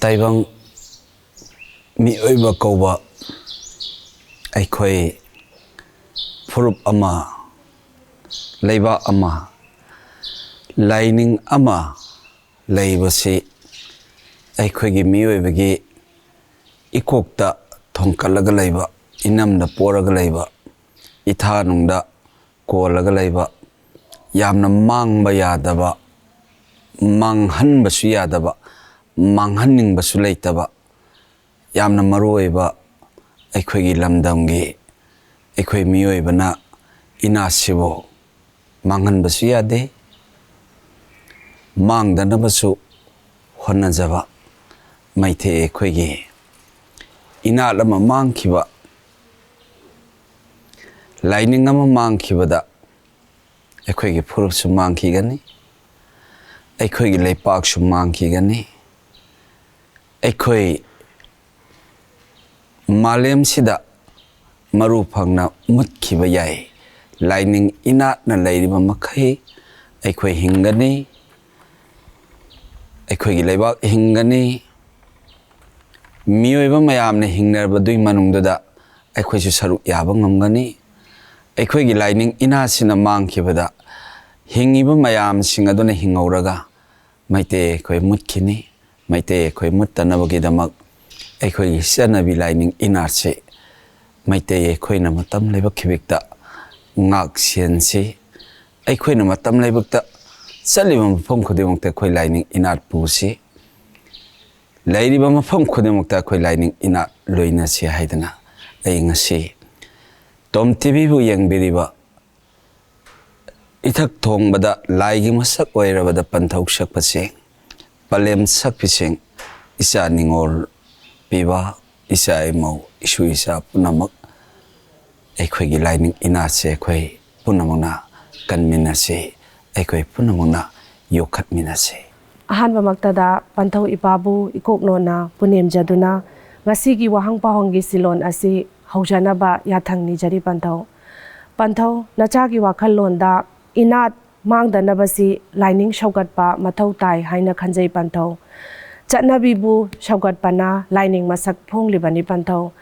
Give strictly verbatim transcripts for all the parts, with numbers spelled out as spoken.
ꯇꯥꯏꯕꯪ ꯃꯤꯑꯣꯏꯕ ꯀꯧꯕ ꯑꯩꯈꯣꯏ ꯐꯨꯔꯨꯞ ꯑꯃ, ꯂꯩꯕꯥꯛ ꯑꯃ, ꯂꯥꯏꯅꯤꯡ ꯑꯃ ꯂꯩꯕꯁꯤ ꯑꯩꯈꯣꯏꯒꯤ ꯃꯤꯑꯣꯏꯕꯒꯤ ꯏꯀꯣꯛꯇ ꯊꯣꯡꯀꯠꯂꯒ ꯂꯩꯕ, ꯏꯅꯝꯗ ꯄꯣꯔꯒ ꯂꯩꯕ, ꯏꯊꯥꯅꯨꯡꯗ ꯀꯣꯜꯂꯒ ꯂꯩꯕ, ꯌꯥꯝꯅ ꯃꯥꯡꯕ ꯌꯥꯗꯕ, ꯃꯥꯡꯍꯟꯕꯁꯨ ꯌꯥꯗꯕ, ꯃꯥꯡꯍꯟꯅꯤꯡꯕꯁꯨ ꯂꯩꯇꯕ, ꯌꯥꯝꯅ ꯃꯔꯨ ꯑꯣꯏꯕ ꯑꯩꯈꯣꯏꯒꯤ ꯂꯝꯗꯝꯒꯤ, ꯑꯩꯈꯣꯏ ꯃꯤꯑꯣꯏꯕꯅ ꯏꯅꯥꯠꯁꯤꯕꯨ ꯃꯥꯡꯍꯟꯕꯁꯨ ꯌꯥꯗꯦ, ꯃꯥꯡꯗꯅꯕꯁꯨ ꯍꯣꯠꯅꯖꯕ ꯃꯩꯇꯩ ꯑꯩꯈꯣꯏꯒꯤ ꯏꯅꯥꯠ ꯑꯃ ꯃꯥꯡꯈꯤꯕ, ꯂꯥꯏꯅꯤꯡ ꯑꯃ ꯃꯥꯡꯈꯤꯕꯗ ꯑꯩꯈꯣꯏꯒꯤ ꯐꯨꯔꯨꯞꯁꯨ ꯃꯥꯡꯈꯤꯒꯅꯤ, ꯑꯩꯈꯣꯏꯒꯤ ꯂꯩꯄꯥꯛꯁꯨ ꯃꯥꯡꯈꯤꯒꯅꯤ, ꯑꯩꯈꯣꯏ ꯃꯥꯂꯦꯝꯁꯤꯗ ꯃꯔꯨ ꯐꯪꯅ ꯃꯨꯠꯈꯤꯕ ꯌꯥꯏ꯫ ꯂꯥꯏꯅꯤꯡ ꯏꯅꯥꯠꯅ ꯂꯩꯔꯤꯕ ꯃꯈꯩ ꯑꯩꯈꯣꯏ ꯍꯤꯡꯒꯅꯤ, ꯑꯩꯈꯣꯏꯒꯤ ꯂꯩꯕꯥꯛ ꯍꯤꯡꯒꯅꯤ, ꯃꯤꯑꯣꯏꯕ ꯃꯌꯥꯝꯅ ꯍꯤꯡꯅꯔꯕꯗꯨꯒꯤ ꯃꯅꯨꯡꯗꯨꯗ ꯑꯩꯈꯣꯏꯁꯨ ꯁꯔꯨꯛ ꯌꯥꯕ ꯉꯝꯒꯅꯤ꯫ ꯑꯩꯈꯣꯏꯒꯤ ꯂꯥꯏꯅꯤꯡ ꯏꯅꯥꯠꯁꯤꯅ ꯃꯥꯡꯈꯤꯕꯗ ꯍꯤꯡꯉꯤꯕ ꯃꯌꯥꯝꯁꯤꯡ ꯑꯗꯨꯅ ꯍꯤꯡꯍꯧꯔꯒ ꯃꯩꯇꯩ ꯑꯩꯈꯣꯏ ꯃꯨꯠꯈꯤꯅꯤ꯫ ꯃꯩꯇꯩ ꯑꯩꯈꯣꯏ ꯃꯨꯠꯇꯅꯕꯒꯤꯗꯃꯛ ꯑꯩꯈꯣꯏꯒꯤ ꯆꯠꯅꯕꯤ ꯂꯥꯏꯅꯤꯡ ꯏꯅꯥꯠꯁꯤ ꯃꯩꯇꯩ ꯑꯩꯈꯣꯏꯅ ꯃꯇꯝ ꯂꯥꯏꯕꯛ ꯈꯤꯕꯤꯛꯇ ꯉꯥꯛ ꯁꯦꯟꯁꯤ꯫ ꯑꯩꯈꯣꯏꯅ ꯃꯇꯝ ꯂꯥꯏꯕꯛꯇ ꯆꯠꯂꯤꯕ ꯃꯐꯝ ꯈꯨꯗꯤꯡꯃꯛꯇ ꯑꯩꯈꯣꯏ ꯂꯥꯏꯅꯤꯡ ꯏꯅꯥꯠ ꯄꯨꯁꯤ꯫ ꯂꯩꯔꯤꯕ ꯃꯐꯝ ꯈꯨꯗꯤꯡꯃꯛꯇ ꯑꯩꯈꯣꯏ ꯂꯥꯏꯅꯤꯡ ꯏꯅꯥꯠ ꯂꯣꯏꯅꯁꯤ ꯍꯥꯏꯗꯅ ꯑꯩ ꯉꯁꯤ ꯇꯣꯝ ꯇꯤꯚꯤꯕꯨ ꯌꯦꯡꯕꯤꯔꯤꯕ ꯏꯊꯛ ꯊꯣꯡꯕꯗ ꯂꯥꯏꯒꯤ ꯃꯁꯛ ꯑꯣꯏꯔꯕꯗ ꯄꯟꯊꯧ ꯁꯛꯄꯁꯤꯡ, ꯄꯂꯦꯝ ꯁꯛꯄꯤꯁꯤꯡ, ꯏꯆꯥ ꯅꯤꯉꯣꯜ ꯄꯤꯕ, ꯏꯆꯥ ꯏꯃꯧ, ꯏꯁꯨ ꯏꯆꯥ ꯄꯨꯝꯅꯃꯛ ꯑꯩꯈꯣꯏꯒꯤ ꯂꯥꯏꯅꯤꯡ ꯏꯅꯥꯠꯁꯦ ꯑꯩꯈꯣꯏ ꯄꯨꯝꯅꯃꯛꯅ ꯀꯟꯃꯤꯟꯅꯁꯤ, ꯑꯩꯈꯣꯏ ꯄꯨꯝꯅꯃꯛꯅ ꯌꯣꯛꯈꯠꯃꯤꯟꯅꯁꯤ꯫ ꯑꯍꯥꯟꯕꯃꯛꯇꯗ ꯄꯟꯊꯧ ꯏꯄꯥꯕꯨ ꯏꯀꯣꯛ ꯅꯣꯟꯅ ꯄꯨꯅꯦꯝꯖꯗꯨꯅ ꯉꯁꯤꯒꯤ ꯋꯥꯍꯪ ꯄꯥꯎꯍꯪꯒꯤ ꯁꯤꯂꯣꯟ ꯑꯁꯤ ꯍꯧꯖꯅꯕ ꯌꯥꯊꯪ ꯅꯤꯖꯔꯤ ꯄꯟꯊꯧ꯫ ꯄꯟꯊꯧ, ꯅꯆꯥꯒꯤ ꯋꯥꯈꯜꯂꯣꯟꯗ ꯏꯅꯥꯠ ꯃꯥꯡꯗꯅꯕꯁꯤ ꯂꯥꯏꯅꯤꯡ ꯁꯧꯒꯠꯄ ꯃꯊꯧ ꯇꯥꯏ ꯍꯥꯏꯅ ꯈꯟꯖꯩ ꯄꯟꯊꯧ꯫ ꯆꯠꯅꯕꯤꯕꯨ ꯁꯧꯒꯠꯄꯅ ꯂꯥꯏꯅꯤꯡ ꯃꯁꯛ ꯐꯣꯡꯂꯤꯕꯅꯤ ꯄꯟꯊꯧ꯫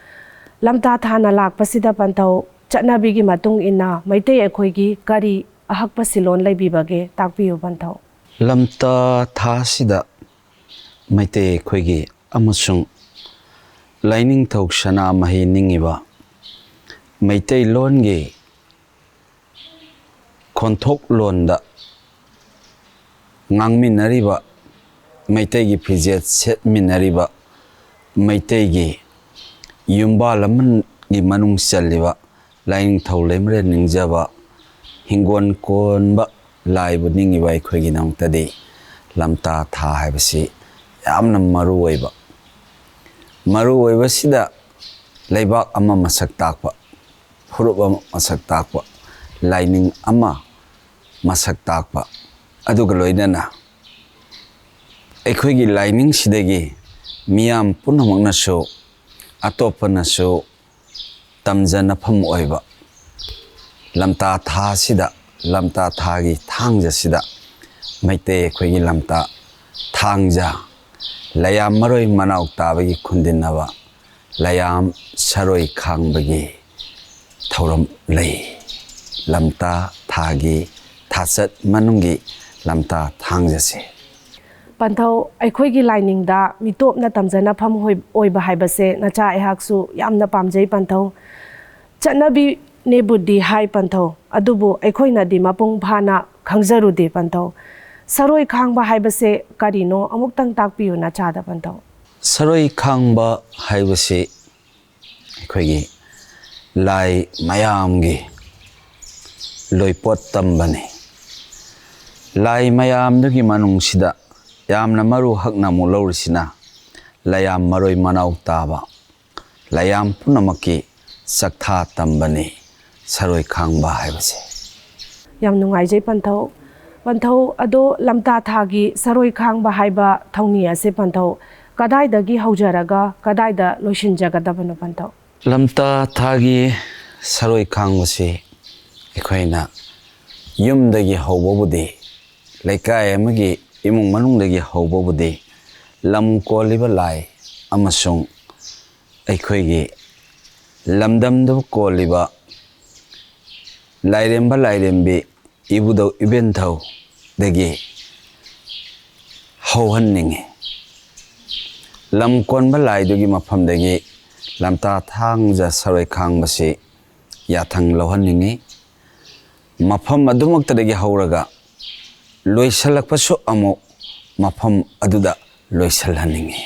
ꯂꯝꯇꯥ ꯊꯥꯅ ꯂꯥꯛꯄꯁꯤꯗ ꯄꯟꯊꯧ, ꯆꯠꯅꯕꯤꯒꯤ ꯃꯇꯨꯡ ꯏꯟꯅ ꯃꯩꯇꯩ ꯑꯩꯈꯣꯏꯒꯤ ꯀꯔꯤ ꯑꯍꯛꯄ ꯁꯤꯂꯣꯟ ꯂꯩꯕꯤꯕꯒꯦ, ꯇꯥꯛꯄꯤꯌꯨ ꯄꯟꯊꯧ꯫ ꯂꯝꯇꯥ ꯊꯥꯁꯤꯗ ꯃꯩꯇꯩ ꯑꯩꯈꯣꯏꯒꯤ ꯑꯃꯁꯨꯡ ꯂꯥꯏꯅꯤꯡꯊꯧ ꯁꯅꯥꯃꯍꯤ ꯅꯤꯡꯉꯤꯕ ꯃꯩꯇꯩꯂꯣꯟꯒꯤ ꯈꯣꯟꯊꯣꯛꯂꯣꯟꯗ ꯉꯥꯡꯃꯤꯟꯅꯔꯤꯕ, ꯃꯩꯇꯩꯒꯤ ꯐꯤꯖꯦꯠ ꯁꯦꯠꯃꯤꯟꯅꯔꯤꯕ, ꯃꯩꯇꯩꯒꯤ ꯌꯨꯝꯕꯥꯜ ꯑꯃꯒꯤ ꯃꯅꯨꯡ ꯆꯜꯂꯤꯕ ꯂꯥꯏꯅꯤꯡꯊꯧ ꯂꯩꯃꯔꯦꯜ ꯅꯤꯡꯖꯕ ꯍꯤꯡꯒꯣꯜ ꯀꯣꯟꯕ ꯂꯥꯏꯕꯨ ꯅꯤꯡꯉꯤꯕ ꯑꯩꯈꯣꯏꯒꯤꯗꯃꯛꯇꯗꯤ ꯂꯝꯇꯥ ꯊꯥ ꯍꯥꯏꯕꯁꯤ ꯌꯥꯝꯅ ꯃꯔꯨ ꯑꯣꯏꯕ꯫ ꯃꯔꯨ ꯑꯣꯏꯕꯁꯤꯗ ꯂꯩꯕꯥꯛ ꯑꯃ ꯃꯁꯛ ꯇꯥꯛꯄ, ꯐꯨꯔꯨꯞ ꯑꯃ ꯃꯁꯛ ꯇꯥꯛꯄ, ꯂꯥꯏꯅꯤꯡ ꯑꯃ ꯃꯁꯛ ꯇꯥꯛꯄ, ꯑꯗꯨꯒ ꯂꯣꯏꯅꯅ ꯑꯩꯈꯣꯏꯒꯤ ꯂꯥꯏꯅꯤꯡꯁꯤꯗꯒꯤ ꯃꯤꯌꯥꯝ ꯄꯨꯝꯅꯃꯛꯅꯁꯨ, ꯑꯇꯣꯞꯄꯅꯁꯨ ꯇꯝꯖꯅꯐꯝ ꯑꯣꯏꯕ ꯂꯝꯇꯥ ꯊꯥꯁꯤꯗ, ꯂꯝꯇꯥ ꯊꯥꯒꯤ ꯊꯥꯡꯖꯁꯤꯗ ꯃꯩꯇꯩ ꯑꯩꯈꯣꯏꯒꯤ ꯂꯝꯇꯥ ꯊꯥꯡꯖ, ꯂꯩꯌꯥꯝ ꯃꯔꯣꯏ ꯃꯅꯥꯎ ꯇꯥꯕꯒꯤ ꯈꯨꯟꯗꯤꯟꯅꯕ ꯂꯩꯌꯥꯝ ꯁꯔꯣꯏ ꯈꯥꯡꯕꯒꯤ ꯊꯧꯔꯝ ꯂꯩ꯫ ꯂꯝꯇꯥ ꯊꯥꯒꯤ ꯊꯥꯆꯠ ꯃꯅꯨꯡꯒꯤ ꯂꯝꯇꯥ ꯊꯥꯡꯖꯁꯦ꯫ ꯄꯟꯊꯧ, ꯑꯩꯈꯣꯏꯒꯤ ꯂꯥꯏꯅꯤꯡꯗ ꯃꯤꯇꯣꯞꯅ ꯇꯝꯖꯅꯐꯝ ꯍꯣꯏ-, ꯑꯣꯏꯕ ꯍꯥꯏꯕꯁꯦ ꯅꯆꯥ ꯑꯩꯍꯥꯛꯁꯨ ꯌꯥꯝꯅ ꯄꯥꯝꯖꯩ ꯄꯟꯊꯧ꯫ ꯆꯠꯅꯕꯤꯅꯦꯕꯨꯗꯤ ꯍꯥꯏ ꯄꯟꯊꯧ, ꯑꯗꯨꯕꯨ ꯑꯩꯈꯣꯏꯅꯗꯤ ꯃꯄꯨꯡ ꯐꯥꯅ ꯈꯪꯖꯔꯨꯗꯦ ꯄꯟꯊꯧ꯫ ꯁꯔꯣꯏ ꯈꯥꯡꯕ ꯍꯥꯏꯕꯁꯦ ꯀꯔꯤꯅꯣ ꯑꯃꯨꯛꯇꯪ ꯇꯥꯛꯄꯤꯌꯨ ꯅꯆꯥꯗ ꯄꯟꯊꯧ꯫ ꯁꯔꯣꯏ ꯈꯥꯡꯕ ꯍꯥꯏꯕꯁꯤ ꯑꯩꯈꯣꯏꯒꯤ ꯂꯥꯏ ꯃꯌꯥꯝꯒꯤ ꯂꯣꯏꯄꯣꯠ ꯇꯝꯕꯅꯤ꯫ ꯂꯥꯏ ꯃꯌꯥꯝꯗꯨꯒꯤ ꯃꯅꯨꯡꯁꯤꯗ ꯌꯥꯝꯅ ꯃꯔꯨ ꯍꯛꯅ ꯑꯃꯨꯛ ꯂꯧꯔꯤꯁꯤꯅ ꯂꯩꯌꯥꯝ ꯃꯔꯣꯏ ꯃꯅꯥꯎ ꯇꯥꯕ, ꯂꯩꯌꯥꯝ ꯄꯨꯝꯅꯃꯛꯀꯤ ꯆꯥꯛꯊꯥ ꯇꯝꯕꯅꯤ ꯁꯔꯣꯏ ꯈꯥꯡꯕ ꯍꯥꯏꯕꯁꯦ꯫ ꯌꯥꯝ ꯅꯨꯡꯉꯥꯏꯖꯩ ꯄꯟꯊꯧ꯫ ꯄꯟꯊꯧ, ꯑꯗꯣ ꯂꯝꯇꯥ ꯊꯥꯒꯤ ꯁꯔꯣꯏ ꯈꯥꯡꯕ ꯍꯥꯏꯕ ꯊꯧꯅꯤ ꯑꯁꯦ ꯄꯟꯊꯧ ꯀꯗꯥꯏꯗꯒꯤ ꯍꯧꯖꯔꯒ ꯀꯗꯥꯏꯗ ꯂꯣꯏꯁꯤꯟꯖꯒꯗꯕꯅꯣ ꯄꯟꯊꯧ? ꯂꯝꯇꯥ ꯊꯥꯒꯤ ꯁꯔꯣꯏ ꯈꯥꯡꯕꯁꯤ ꯑꯩꯈꯣꯏꯅ ꯌꯨꯝꯗꯒꯤ ꯍꯧꯕꯕꯨꯗꯤ, ꯂꯩꯀꯥꯏ ꯑꯃꯒꯤ ꯏꯃꯨꯡ ꯃꯅꯨꯡꯗꯒꯤ ꯍꯧꯕꯕꯨꯗꯤ ꯂꯝ ꯀꯣꯜꯂꯤꯕ ꯂꯥꯏ ꯑꯃꯁꯨꯡ ꯑꯩꯈꯣꯏꯒꯤ ꯂꯝꯗꯝꯗꯨ ꯀꯣꯜꯂꯤꯕ ꯂꯥꯏꯔꯦꯝꯕ ꯂꯥꯏꯔꯦꯝꯕꯤ ꯏꯕꯨꯙꯧ ꯏꯕꯦꯟꯊꯧꯗꯒꯤ ꯍꯧꯍꯟꯅꯤꯡꯏ꯫ ꯂꯝ ꯀꯣꯟꯕ ꯂꯥꯏꯗꯨꯒꯤ ꯃꯐꯝꯗꯒꯤ ꯂꯝꯇꯥ ꯊꯥꯡꯖ ꯁꯔꯣꯏ ꯈꯥꯡꯕꯁꯤ ꯌꯥꯊꯪ ꯂꯧꯍꯟꯅꯤꯡꯏ꯫ ꯃꯐꯝ ꯑꯗꯨꯃꯛꯇꯗꯒꯤ ꯍꯧꯔꯒ ꯂꯣꯏꯁꯤꯜꯂꯛꯄꯁꯨ ꯑꯃꯨꯛ ꯃꯐꯝ ꯑꯗꯨꯗ ꯂꯣꯏꯁꯤꯜꯍꯟꯅꯤꯡꯏ꯫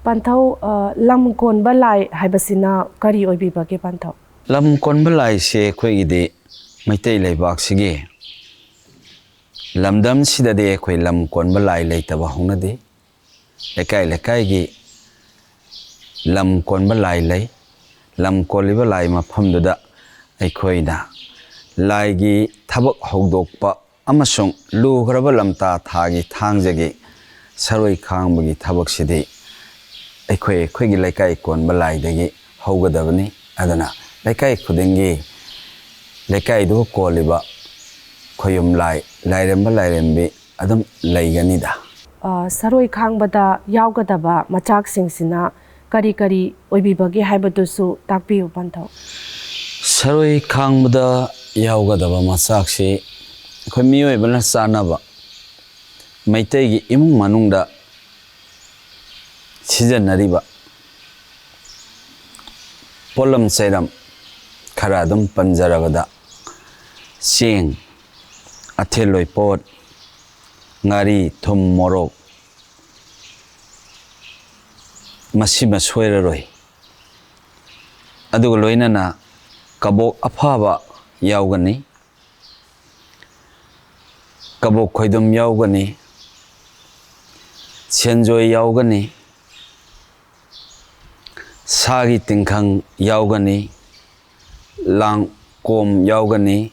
ꯄꯟꯊꯧ, ꯑ, ꯂꯝ ꯀꯣꯟꯕ ꯂꯥꯏ ꯍꯥꯏꯕꯁꯤꯅ ꯀꯔꯤ ꯑꯣꯏꯕꯤꯕꯒꯦ ꯄꯟꯊꯧ? ꯂꯝ ꯀꯣꯟꯕ ꯂꯥꯏꯁꯦ ꯑꯩꯈꯣꯏꯒꯤꯗꯤ ꯃꯩꯇꯩ ꯂꯩꯕꯥꯛꯁꯤꯒꯤ ꯂꯝꯗꯝꯁꯤꯗꯗꯤ ꯑꯩꯈꯣꯏ ꯂꯝ ꯀꯣꯟꯕ ꯂꯥꯏ ꯂꯩꯇꯕ ꯍꯧꯅꯗꯦ꯫ ꯂꯩꯀꯥꯏ ꯂꯩꯀꯥꯏꯒꯤ ꯂꯝ ꯀꯣꯟꯕ ꯂꯥꯏ ꯂꯩ꯫ ꯂꯝ ꯀꯣꯜꯂꯤꯕ ꯂꯥꯏ ꯃꯐꯝꯗꯨꯗ ꯑꯩꯈꯣꯏꯅ ꯂꯥꯏꯒꯤ ꯊꯕꯛ ꯍꯧꯗꯣꯛꯄ ꯑꯃꯁꯨꯡ ꯂꯨꯈ꯭ꯔꯕ ꯂꯝꯇꯥ ꯊꯥꯒꯤ ꯊꯥꯡꯖꯒꯤ ꯁꯔꯣꯏ ꯈꯥꯡꯕꯒꯤ ꯊꯕꯛꯁꯤꯗꯤ ꯑꯩꯈꯣꯏ ꯑꯩꯈꯣꯏꯒꯤ ꯂꯩꯀꯥꯏ ꯀꯣꯟꯕ ꯂꯥꯏꯗꯒꯤ ꯍꯧꯒꯗꯕꯅꯤ꯫ ꯑꯗꯨꯅ ꯂꯩꯀꯥꯏ ꯈꯨꯗꯤꯡꯒꯤ ꯂꯩꯀꯥꯏꯗꯨ ꯀꯣꯜꯂꯤꯕ ꯈꯣꯌꯨꯝ ꯂꯥꯏ, ꯂꯥꯏꯔꯦꯝꯕ ꯂꯥꯏꯔꯦꯝꯕꯤ ꯑꯗꯨꯝ ꯂꯩꯒꯅꯤꯗ꯫ ꯑ, ꯁꯔꯣꯏ ꯈꯥꯡꯕꯗ ꯌꯥꯎꯒꯗꯕ ꯃꯆꯥꯛꯁꯤꯡꯁꯤꯅ ꯀꯔꯤ ꯀꯔꯤ ꯑꯣꯏꯕꯤꯕꯒꯦ ꯍꯥꯏꯕꯗꯨꯁꯨ ꯇꯥꯛꯄꯤꯌꯨ ꯄꯟꯊꯧ꯫ ꯁꯔꯣꯏ ꯈꯥꯡꯕꯗ ꯌꯥꯎꯒꯗꯕ ꯃꯆꯥꯛꯁꯤ ꯑꯩꯈꯣꯏ ꯃꯤꯑꯣꯏꯕꯅ ꯆꯥꯅꯕ, ꯃꯩꯇꯩꯒꯤ ꯏꯃꯨꯡ ꯃꯅꯨꯡꯗ ꯁꯤꯖꯤꯟꯅꯔꯤꯕ ꯄꯣꯠꯂꯝ ꯆꯩꯔꯝ ꯈꯔ ꯑꯗꯨꯝ ꯄꯟꯖꯔꯕꯗ, ꯆꯦꯡ, ꯑꯊꯦꯜ ꯂꯣꯏꯄꯣꯠ, ꯉꯥꯔꯤ, ꯊꯨꯝ, ꯃꯣꯔꯣꯛ, ꯃꯁꯤꯃ ꯁꯣꯏꯔꯔꯣꯏ꯫ ꯑꯗꯨꯒ ꯂꯣꯏꯅꯅ ꯀꯕꯣꯛ ꯑꯐꯕ ꯌꯥꯎꯒꯅꯤ, ꯀꯕꯣꯛ ꯈꯣꯏꯗꯨꯝ ꯌꯥꯎꯒꯅꯤ, ꯁꯦꯟꯖꯣꯏ ꯌꯥꯎꯒꯅꯤ, ꯁꯥꯒꯤ ꯇꯤꯡꯈꯪ ꯌꯥꯎꯒꯅꯤ, ꯂꯥꯡ ꯀꯣꯝ ꯌꯥꯎꯒꯅꯤ,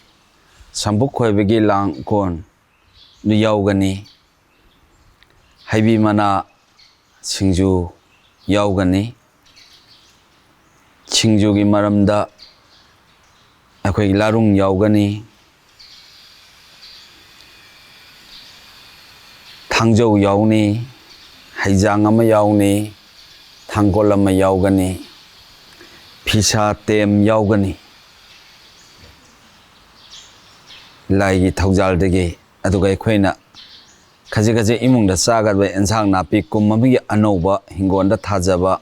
ꯁꯝꯕꯨꯛ ꯈꯣꯏꯕꯒꯤ ꯂꯥꯡ ꯀꯣꯟ ꯌꯥꯎꯒꯅꯤ, ꯍꯩꯕꯤ ꯃꯅꯥ ꯁꯤꯡꯖꯨ ꯌꯥꯎꯒꯅꯤ꯫ ꯁꯤꯡꯖꯨꯒꯤ ꯃꯔꯝꯗ ꯑꯩꯈꯣꯏꯒꯤ ꯂꯥꯔꯨꯡ ꯌꯥꯎꯒꯅꯤ, ꯊꯥꯡꯖꯧ ꯌꯥꯎꯅꯤ, ꯍꯩꯖꯥꯡ ꯑꯃ ꯌꯥꯎꯅꯤ, ꯊꯥꯡꯒꯣꯜ ꯑꯃ ꯌꯥꯎꯒꯅꯤ, ꯐꯤꯁꯥ ꯇꯦꯝ ꯌꯥꯎꯒꯅꯤ꯫ ꯂꯥꯏꯒꯤ ꯊꯧꯖꯥꯜꯗꯒꯤ, ꯑꯗꯨꯒ ꯑꯩꯈꯣꯏꯅ ꯈꯖꯤꯛ ꯈꯖꯤꯛ ꯏꯃꯨꯡꯗ ꯆꯥꯒꯗꯕ ꯑꯦꯟꯁꯥꯡ ꯅꯥꯄꯤ, ꯀꯨꯝ ꯑꯃꯒꯤ ꯑꯅꯧꯕ ꯍꯤꯡꯒꯣꯜꯗ ꯊꯥꯖꯕ,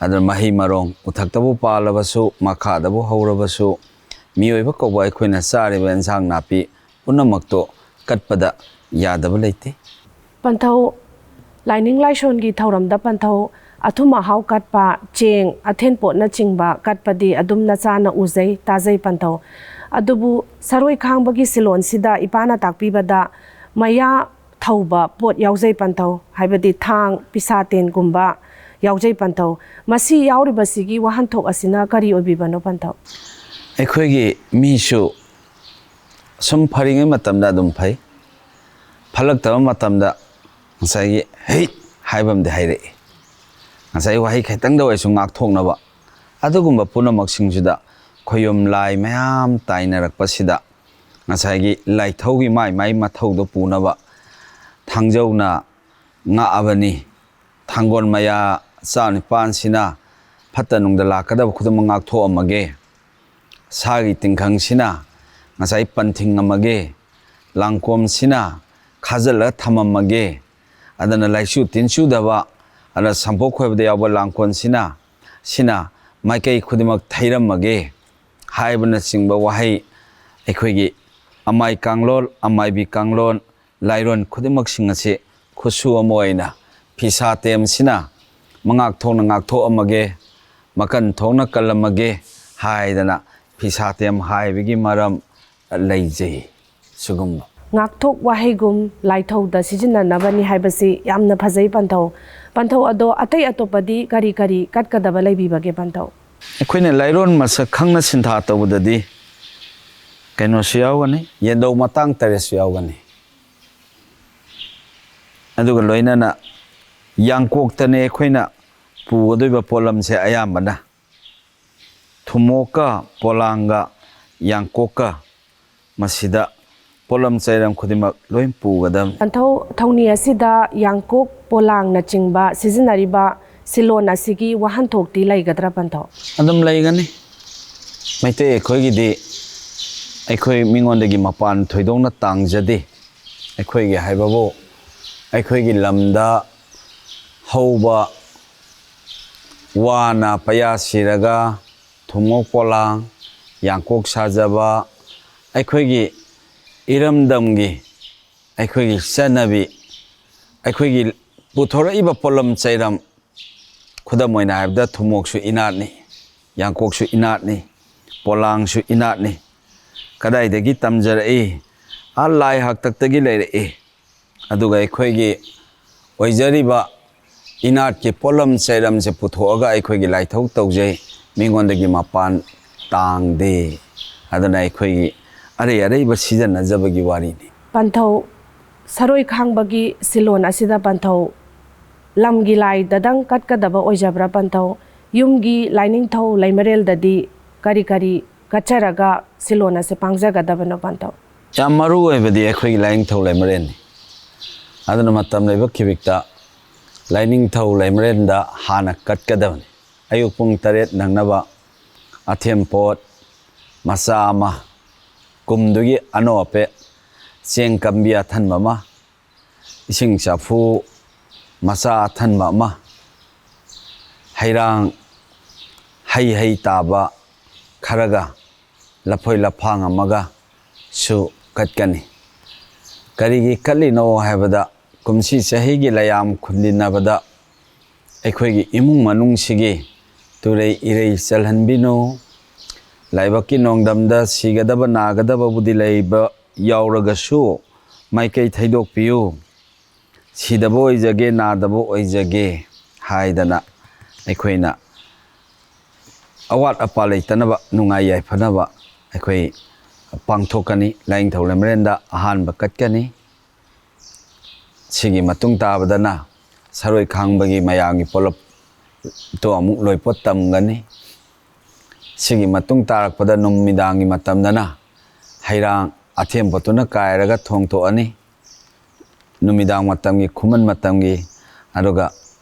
ꯑꯗꯨꯅ ꯃꯍꯩ ꯃꯔꯣꯡ, ꯎꯊꯛꯇꯕꯨ ꯄꯥꯜꯂꯕꯁꯨ, ꯃꯈꯥꯗꯕꯨ ꯍꯧꯔꯕꯁꯨ, ꯃꯤꯑꯣꯏꯕ ꯀꯧꯕ ꯑꯩꯈꯣꯏꯅ ꯆꯥꯔꯤꯕ ꯑꯦꯟꯁꯥꯡ ꯅꯥꯄꯤ ꯄꯨꯝꯅꯃꯛꯇꯣ ꯀꯠꯄꯗ ꯌꯥꯗꯕ ꯂꯩꯇꯦ꯫ ꯄꯟꯊꯧ, ꯂꯥꯏꯅꯤꯡ ꯂꯥꯏꯁꯣꯟꯒꯤ ꯊꯧꯔꯝꯗ ꯄꯟꯊꯧ, ꯑꯊꯨꯝ ꯑꯍꯥꯎ ꯀꯠꯄ, ꯆꯦꯡ, ꯑꯊꯦꯟ ꯄꯣꯠꯅꯆꯤꯡꯕ ꯀꯠꯄꯗꯤ ꯑꯗꯨꯝ ꯅꯆꯥꯅ ꯎꯖꯩ, ꯇꯥꯖꯩ ꯄꯟꯊꯧ꯫ ꯑꯗꯨꯕꯨ ꯁꯔꯣꯏ ꯈꯥꯡꯕꯒꯤ ꯁꯤꯂꯣꯟꯁꯤꯗ ꯏꯄꯥꯅ ꯇꯥꯛꯄꯤꯕꯗ ꯃꯌꯥ ꯊꯧꯕ ꯄꯣꯠ ꯌꯥꯎꯖꯩ ꯄꯟꯊꯧ, ꯍꯥꯏꯕꯗꯤ ꯊꯥꯡ, ꯄꯤꯁꯥ ꯇꯦꯟꯒꯨꯝꯕ ꯌꯥꯎꯖꯩ ꯄꯟꯊꯧ꯫ ꯃꯁꯤ ꯌꯥꯎꯔꯤꯕꯁꯤꯒꯤ ꯋꯥꯍꯟꯊꯣꯛ ꯑꯁꯤꯅ ꯀꯔꯤ ꯑꯣꯏꯕꯤꯕꯅꯣ ꯄꯟꯊꯧ? ꯑꯩꯈꯣꯏꯒꯤ ꯃꯤꯁꯨ ꯁꯨꯝ ꯐꯔꯤꯉꯩ ꯃꯇꯝꯗ ꯑꯗꯨꯝ ꯐꯩ, ꯐꯠꯂꯛꯇꯕ ꯃꯇꯝꯗ ꯉꯁꯥꯏꯒꯤ "ꯍꯩꯠ" ꯍꯥꯏꯕ ꯑꯃꯗꯤ ꯍꯥꯏꯔꯛꯏ꯫ ꯉꯁꯥꯏ ꯋꯥꯍꯩ ꯈꯤꯇꯪꯗ ꯑꯣꯏꯔꯁꯨ ꯉꯥꯛꯊꯣꯛꯅꯕ꯫ ꯑꯗꯨꯒꯨꯝꯕ ꯄꯨꯝꯅꯃꯛꯁꯤꯡꯁꯤꯗ ꯈꯣꯌꯨꯝ ꯂꯥꯏ ꯃꯌꯥꯝ ꯇꯥꯏꯅꯔꯛꯄꯁꯤꯗ ꯉꯁꯥꯏꯒꯤ ꯂꯥꯏꯊꯧꯒꯤ ꯃꯥꯏ ꯃꯥꯏ ꯃꯊꯧꯗꯣ ꯄꯨꯅꯕ ꯊꯥꯡꯖꯧꯅ ꯉꯥꯛꯑꯕꯅꯤ꯫ ꯊꯥꯡꯒꯣꯜ ꯃꯌꯥ ꯆꯥ ꯅꯤꯄꯥꯟꯁꯤꯅ ꯐꯠꯇ ꯅꯨꯡꯗ ꯂꯥꯛꯀꯗꯕ ꯈꯨꯗꯤꯡꯃꯛ ꯉꯥꯛꯊꯣꯛꯑꯝꯃꯒꯦ꯫ ꯁꯥꯒꯤ ꯇꯤꯡꯈꯪꯁꯤꯅ ꯉꯁꯥꯏ ꯄꯟꯊꯤꯡꯉꯝꯃꯒꯦ, ꯂꯥꯡꯀꯣꯝꯁꯤꯅ ꯈꯥꯖꯤꯜꯂꯒ ꯊꯝꯃꯝꯃꯒꯦ꯫ ꯑꯗꯨꯅ ꯂꯥꯏꯆꯨ ꯇꯤꯟ ꯆꯨꯗꯕ, ꯑꯗꯨꯅ ꯁꯝꯄꯣꯛ ꯈꯣꯏꯕꯗ ꯌꯥꯎꯕ ꯂꯥꯡꯀꯣꯟꯁꯤꯅ, ꯁꯤꯅ ꯃꯥꯏꯀꯩ ꯈꯨꯗꯤꯡꯃꯛ ꯊꯩꯔꯝꯃꯒꯦ ꯍꯥꯏꯕꯅꯆꯤꯡꯕ ꯋꯥꯍꯩ, ꯑꯩꯈꯣꯏꯒꯤ ꯑꯃꯥꯏ ꯀꯥꯡꯂꯣꯟ, ꯑꯃꯥꯏꯕꯤ ꯀꯥꯡꯂꯣꯟ, ꯂꯥꯏꯔꯣꯟ ꯈꯨꯗꯤꯡꯃꯛꯁꯤꯡ ꯑꯁꯤ ꯈꯨꯠꯁꯨ ꯑꯃ ꯑꯣꯏꯅ ꯐꯤꯁꯥ ꯇꯦꯝꯁꯤꯅ ꯃꯉꯥꯛ ꯊꯣꯛꯅ ꯉꯥꯛꯊꯣꯛꯑꯝꯃꯒꯦ, ꯃꯀꯟ ꯊꯣꯛꯅ ꯀꯜꯂꯝꯃꯒꯦ ꯍꯥꯏꯗꯅ ꯐꯤꯁꯥ ꯇꯦꯝ ꯍꯥꯏꯕꯒꯤ ꯃꯔꯝ ꯂꯩꯖꯩ꯫ ꯁꯤꯒꯨꯝꯕ ꯉꯥꯛꯊꯣꯛ ꯋꯥꯍꯩꯒꯨꯝ ꯂꯥꯏꯊꯧꯗ ꯁꯤꯖꯤꯟꯅꯅꯕꯅꯤ ꯍꯥꯏꯕꯁꯤ ꯌꯥꯝꯅ ꯐꯖꯩ ꯄꯟꯊꯧ꯫ ꯄꯟꯊꯧ ꯑꯗꯣ ꯑꯇꯩ ꯑꯇꯣꯞꯄꯗꯤ ꯀꯔꯤ ꯀꯔꯤ ꯀꯠꯀꯗꯕ ꯂꯩꯕꯤꯕꯒꯦ ꯄꯟꯊꯧ? ꯑꯩꯈꯣꯏꯅ ꯂꯥꯏꯔꯣꯟ ꯃꯁꯛ ꯈꯪꯅ ꯁꯤꯟꯊꯥ ꯇꯧꯕꯗꯗꯤ ꯀꯩꯅꯣꯁꯨ ꯌꯥꯎꯒꯅꯤ, ꯌꯦꯟꯗꯧ ꯃꯇꯥꯡ ꯇꯔꯦꯠꯁꯨ ꯌꯥꯎꯒꯅꯤ꯫ ꯑꯗꯨꯒ ꯂꯣꯏꯅꯅ ꯌꯥꯡꯀꯣꯛꯇꯅꯦ ꯑꯩꯈꯣꯏꯅ ꯄꯨꯒꯗꯣꯏꯕ ꯄꯣꯠꯂꯝꯁꯦ ꯑꯌꯥꯝꯕꯅ꯫ ꯊꯨꯝꯃꯣꯛꯀ, ꯄꯣꯂꯥꯡꯒ, ꯌꯥꯡꯀꯣꯛꯀ ꯃꯁꯤꯗ ꯄꯣꯠꯂꯝ ꯆꯩꯔꯝ ꯈꯨꯗꯤꯡꯃꯛ ꯂꯣꯏ ꯄꯨꯒꯗꯕꯅꯤ꯫ ꯄꯟꯊꯧ, ꯊꯧꯅꯤ ꯑꯁꯤꯗ ꯌꯥꯡꯀꯣꯛ, ꯄꯣꯂꯥꯡꯅꯆꯤꯡꯕ ꯁꯤꯖꯤꯟꯅꯔꯤꯕ ꯁꯤꯂꯣꯟ ꯑꯁꯤꯒꯤ ꯋꯥꯍꯟꯊꯣꯛꯇꯤ ꯂꯩꯒꯗ꯭ꯔꯥ ꯄꯟꯊꯧ? ꯑꯗꯨꯝ ꯂꯩꯒꯅꯤ꯫ ꯃꯩꯇꯩ ꯑꯩꯈꯣꯏꯒꯤꯗꯤ ꯑꯩꯈꯣꯏ ꯃꯤꯉꯣꯟꯗꯒꯤ ꯃꯄꯥꯟ ꯊꯣꯏꯗꯣꯛꯅ ꯇꯥꯡꯖꯗꯦ꯫ ꯑꯩꯈꯣꯏꯒꯤ ꯍꯥꯏꯕꯕꯨ ꯑꯩꯈꯣꯏꯒꯤ ꯂꯝꯗ ꯍꯧꯕ ꯋꯥꯅ ꯄꯩꯌꯥ ꯁꯤꯔꯒ ꯊꯨꯝꯃꯣꯛ ꯄꯣꯂꯥꯡ, ꯌꯥꯡꯀꯣꯛ ꯁꯥꯖꯕ, ꯑꯩꯈꯣꯏꯒꯤ ꯏꯔꯝꯗꯝꯒꯤ, ꯑꯩꯈꯣꯏꯒꯤ ꯆꯠꯅꯕꯤ, ꯑꯩꯈꯣꯏꯒꯤ ꯄꯨꯊꯣꯔꯛꯏꯕ ꯄꯣꯠꯂꯝ ꯆꯩꯔꯝ, ꯈꯨꯗꯝ ꯑꯣꯏꯅ ꯍꯥꯏꯔꯕꯗ ꯊꯨꯝꯃꯣꯛꯁꯨ ꯏꯅꯥꯠꯅꯤ, ꯌꯥꯡꯀꯣꯛꯁꯨ ꯏꯅꯥꯠꯅꯤ, ꯄꯣꯂꯥꯡꯁꯨ ꯏꯅꯥꯠꯅꯤ꯫ ꯀꯗꯥꯏꯗꯒꯤ ꯇꯝꯖꯔꯛꯏ? ꯑꯥ ꯂꯥꯏ ꯍꯥꯛꯇꯛꯇꯒꯤ ꯂꯩꯔꯛꯏ꯫ ꯑꯗꯨꯒ ꯑꯩꯈꯣꯏꯒꯤ ꯑꯣꯏꯖꯔꯤꯕ ꯏꯅꯥꯠꯀꯤ ꯄꯣꯠꯂꯝ ꯆꯩꯔꯝꯁꯦ ꯄꯨꯊꯣꯛꯑꯒ ꯑꯩꯈꯣꯏꯒꯤ ꯂꯥꯏꯊꯧ ꯇꯧꯖꯩ꯫ ꯃꯤꯉꯣꯟꯗꯒꯤ ꯃꯄꯥꯟ ꯇꯥꯡꯗꯦ꯫ ꯑꯗꯨꯅ ꯑꯩꯈꯣꯏꯒꯤ ꯑꯔꯩ ꯑꯔꯩꯕ ꯁꯤꯖꯤꯟꯅꯖꯕꯒꯤ ꯋꯥꯔꯤꯅꯤ꯫ ꯄꯟꯊꯧ, ꯁꯔꯣꯏ ꯈꯥꯡꯕꯒꯤ ꯁꯤꯂꯣꯟ ꯑꯁꯤꯗ ꯄꯟꯊꯧ ꯂꯝꯒꯤ ꯂꯥꯏꯗꯗꯪ ꯀꯠꯀꯗꯕ ꯑꯣꯏꯖꯕ꯭ꯔꯥ ꯄꯟꯊꯧ? ꯌꯨꯝꯒꯤ ꯂꯥꯏꯅꯤꯡꯊꯧ ꯂꯩꯃꯔꯦꯜꯗꯗꯤ ꯀꯔꯤ ꯀꯔꯤ ꯀꯠꯆꯔꯒ ꯁꯤꯂꯣꯟ ꯑꯁꯤ ꯄꯥꯡꯖꯒꯗꯕꯅꯣ ꯄꯟꯊꯧ? ꯌꯥꯝ ꯃꯔꯨ ꯑꯣꯏꯕꯗꯤ ꯑꯩꯈꯣꯏꯒꯤ ꯂꯥꯏꯅꯤꯡꯊꯧ ꯂꯩꯃꯔꯦꯜꯅꯤ꯫ ꯑꯗꯨꯅ ꯃꯇꯝ ꯂꯩꯕ ꯈꯤꯕꯤꯛꯇ ꯂꯥꯏꯅꯤꯡꯊꯧ ꯂꯩꯃꯔꯦꯜꯗ ꯍꯥꯟꯅ ꯀꯠꯀꯗꯕꯅꯤ꯫ ꯑꯌꯨꯛ ꯄꯨꯡ ꯇꯔꯦꯠ ꯅꯪꯅꯕ ꯑꯊꯦꯝ ꯄꯣꯠ ꯃꯆꯥ ꯑꯃ, ꯀꯨꯝꯗꯨꯒꯤ ꯑꯅꯧ ꯑꯄꯦꯠ, ꯆꯦꯡ ꯀꯝꯕꯤ ꯑꯊꯟꯕ ꯑꯃ, ꯏꯁꯤꯡ ꯆꯐꯨ ꯃꯆꯥ ꯑꯊꯟꯕ ꯑꯃ, ꯍꯩꯔꯥꯡ ꯍꯩ ꯍꯩ ꯇꯥꯕ ꯈꯔꯒ, ꯂꯐꯣꯏ ꯂꯐꯥꯡ ꯑꯃꯒꯁꯨ ꯀꯠꯀꯅꯤ꯫ ꯀꯔꯤꯒꯤ ꯀꯠꯂꯤꯅꯣ ꯍꯥꯏꯕꯗ, ꯀꯨꯝꯁꯤ ꯆꯍꯤꯒꯤ ꯂꯌꯥꯝ ꯈꯨꯟꯗꯤꯟꯅꯕꯗ ꯑꯩꯈꯣꯏꯒꯤ ꯏꯃꯨꯡ ꯃꯅꯨꯡꯁꯤꯒꯤ ꯇꯨꯔꯩ ꯏꯔꯩ ꯆꯜꯍꯟꯕꯤꯅꯨ꯫ ꯂꯥꯏꯕꯛꯀꯤ ꯅꯣꯡꯗꯝꯗ ꯁꯤꯒꯗꯕ ꯅꯥꯒꯗꯕꯕꯨꯗꯤ ꯂꯩꯕ ꯌꯥꯎꯔꯒꯁꯨ, ꯃꯥꯏꯀꯩ ꯊꯩꯗꯣꯛꯄꯤꯌꯨ꯫ ꯁꯤꯗꯕ ꯑꯣꯏꯖꯒꯦ, ꯅꯥꯗꯕ ꯑꯣꯏꯖꯒꯦ ꯍꯥꯏꯗꯅ ꯑꯩꯈꯣꯏꯅ ꯑꯋꯥꯠ ꯑꯄꯥ ꯂꯩꯇꯅꯕ, ꯅꯨꯡꯉꯥꯏ ꯌꯥꯏꯐꯅꯕ ꯑꯩꯈꯣꯏ ꯄꯥꯡꯊꯣꯛꯀꯅꯤ꯫ ꯂꯥꯏꯅꯤꯡꯊꯧ ꯂꯩꯃꯔꯦꯟꯗ ꯑꯍꯥꯟꯕ ꯀꯠꯀꯅꯤ꯫ ꯁꯤꯒꯤ ꯃꯇꯨꯡ ꯇꯥꯕꯗꯅ ꯁꯔꯣꯏ ꯈꯥꯡꯕꯒꯤ ꯃꯌꯥꯝꯒꯤ ꯄꯣꯂꯞꯇꯣ ꯑꯃꯨꯛ ꯂꯣꯏꯄꯣꯠ ꯇꯝꯒꯅꯤ꯫ ꯁꯤꯒꯤ ꯃꯇꯨꯡ ꯇꯥꯔꯛꯄꯗ ꯅꯨꯃꯤꯗꯥꯡꯒꯤ ꯃꯇꯝꯗꯅ ꯍꯩꯔꯥꯡ ꯑꯊꯦꯝ ꯄꯣꯠꯇꯨꯅ ꯀꯥꯏꯔꯒ ꯊꯣꯡ ꯊꯣꯛꯑꯅꯤ꯫ ꯅꯨꯃꯤꯗꯥꯡ ꯃꯇꯝꯒꯤ, ꯈꯨꯃꯟ ꯃꯇꯝꯒꯤ, ꯑꯗꯨꯒ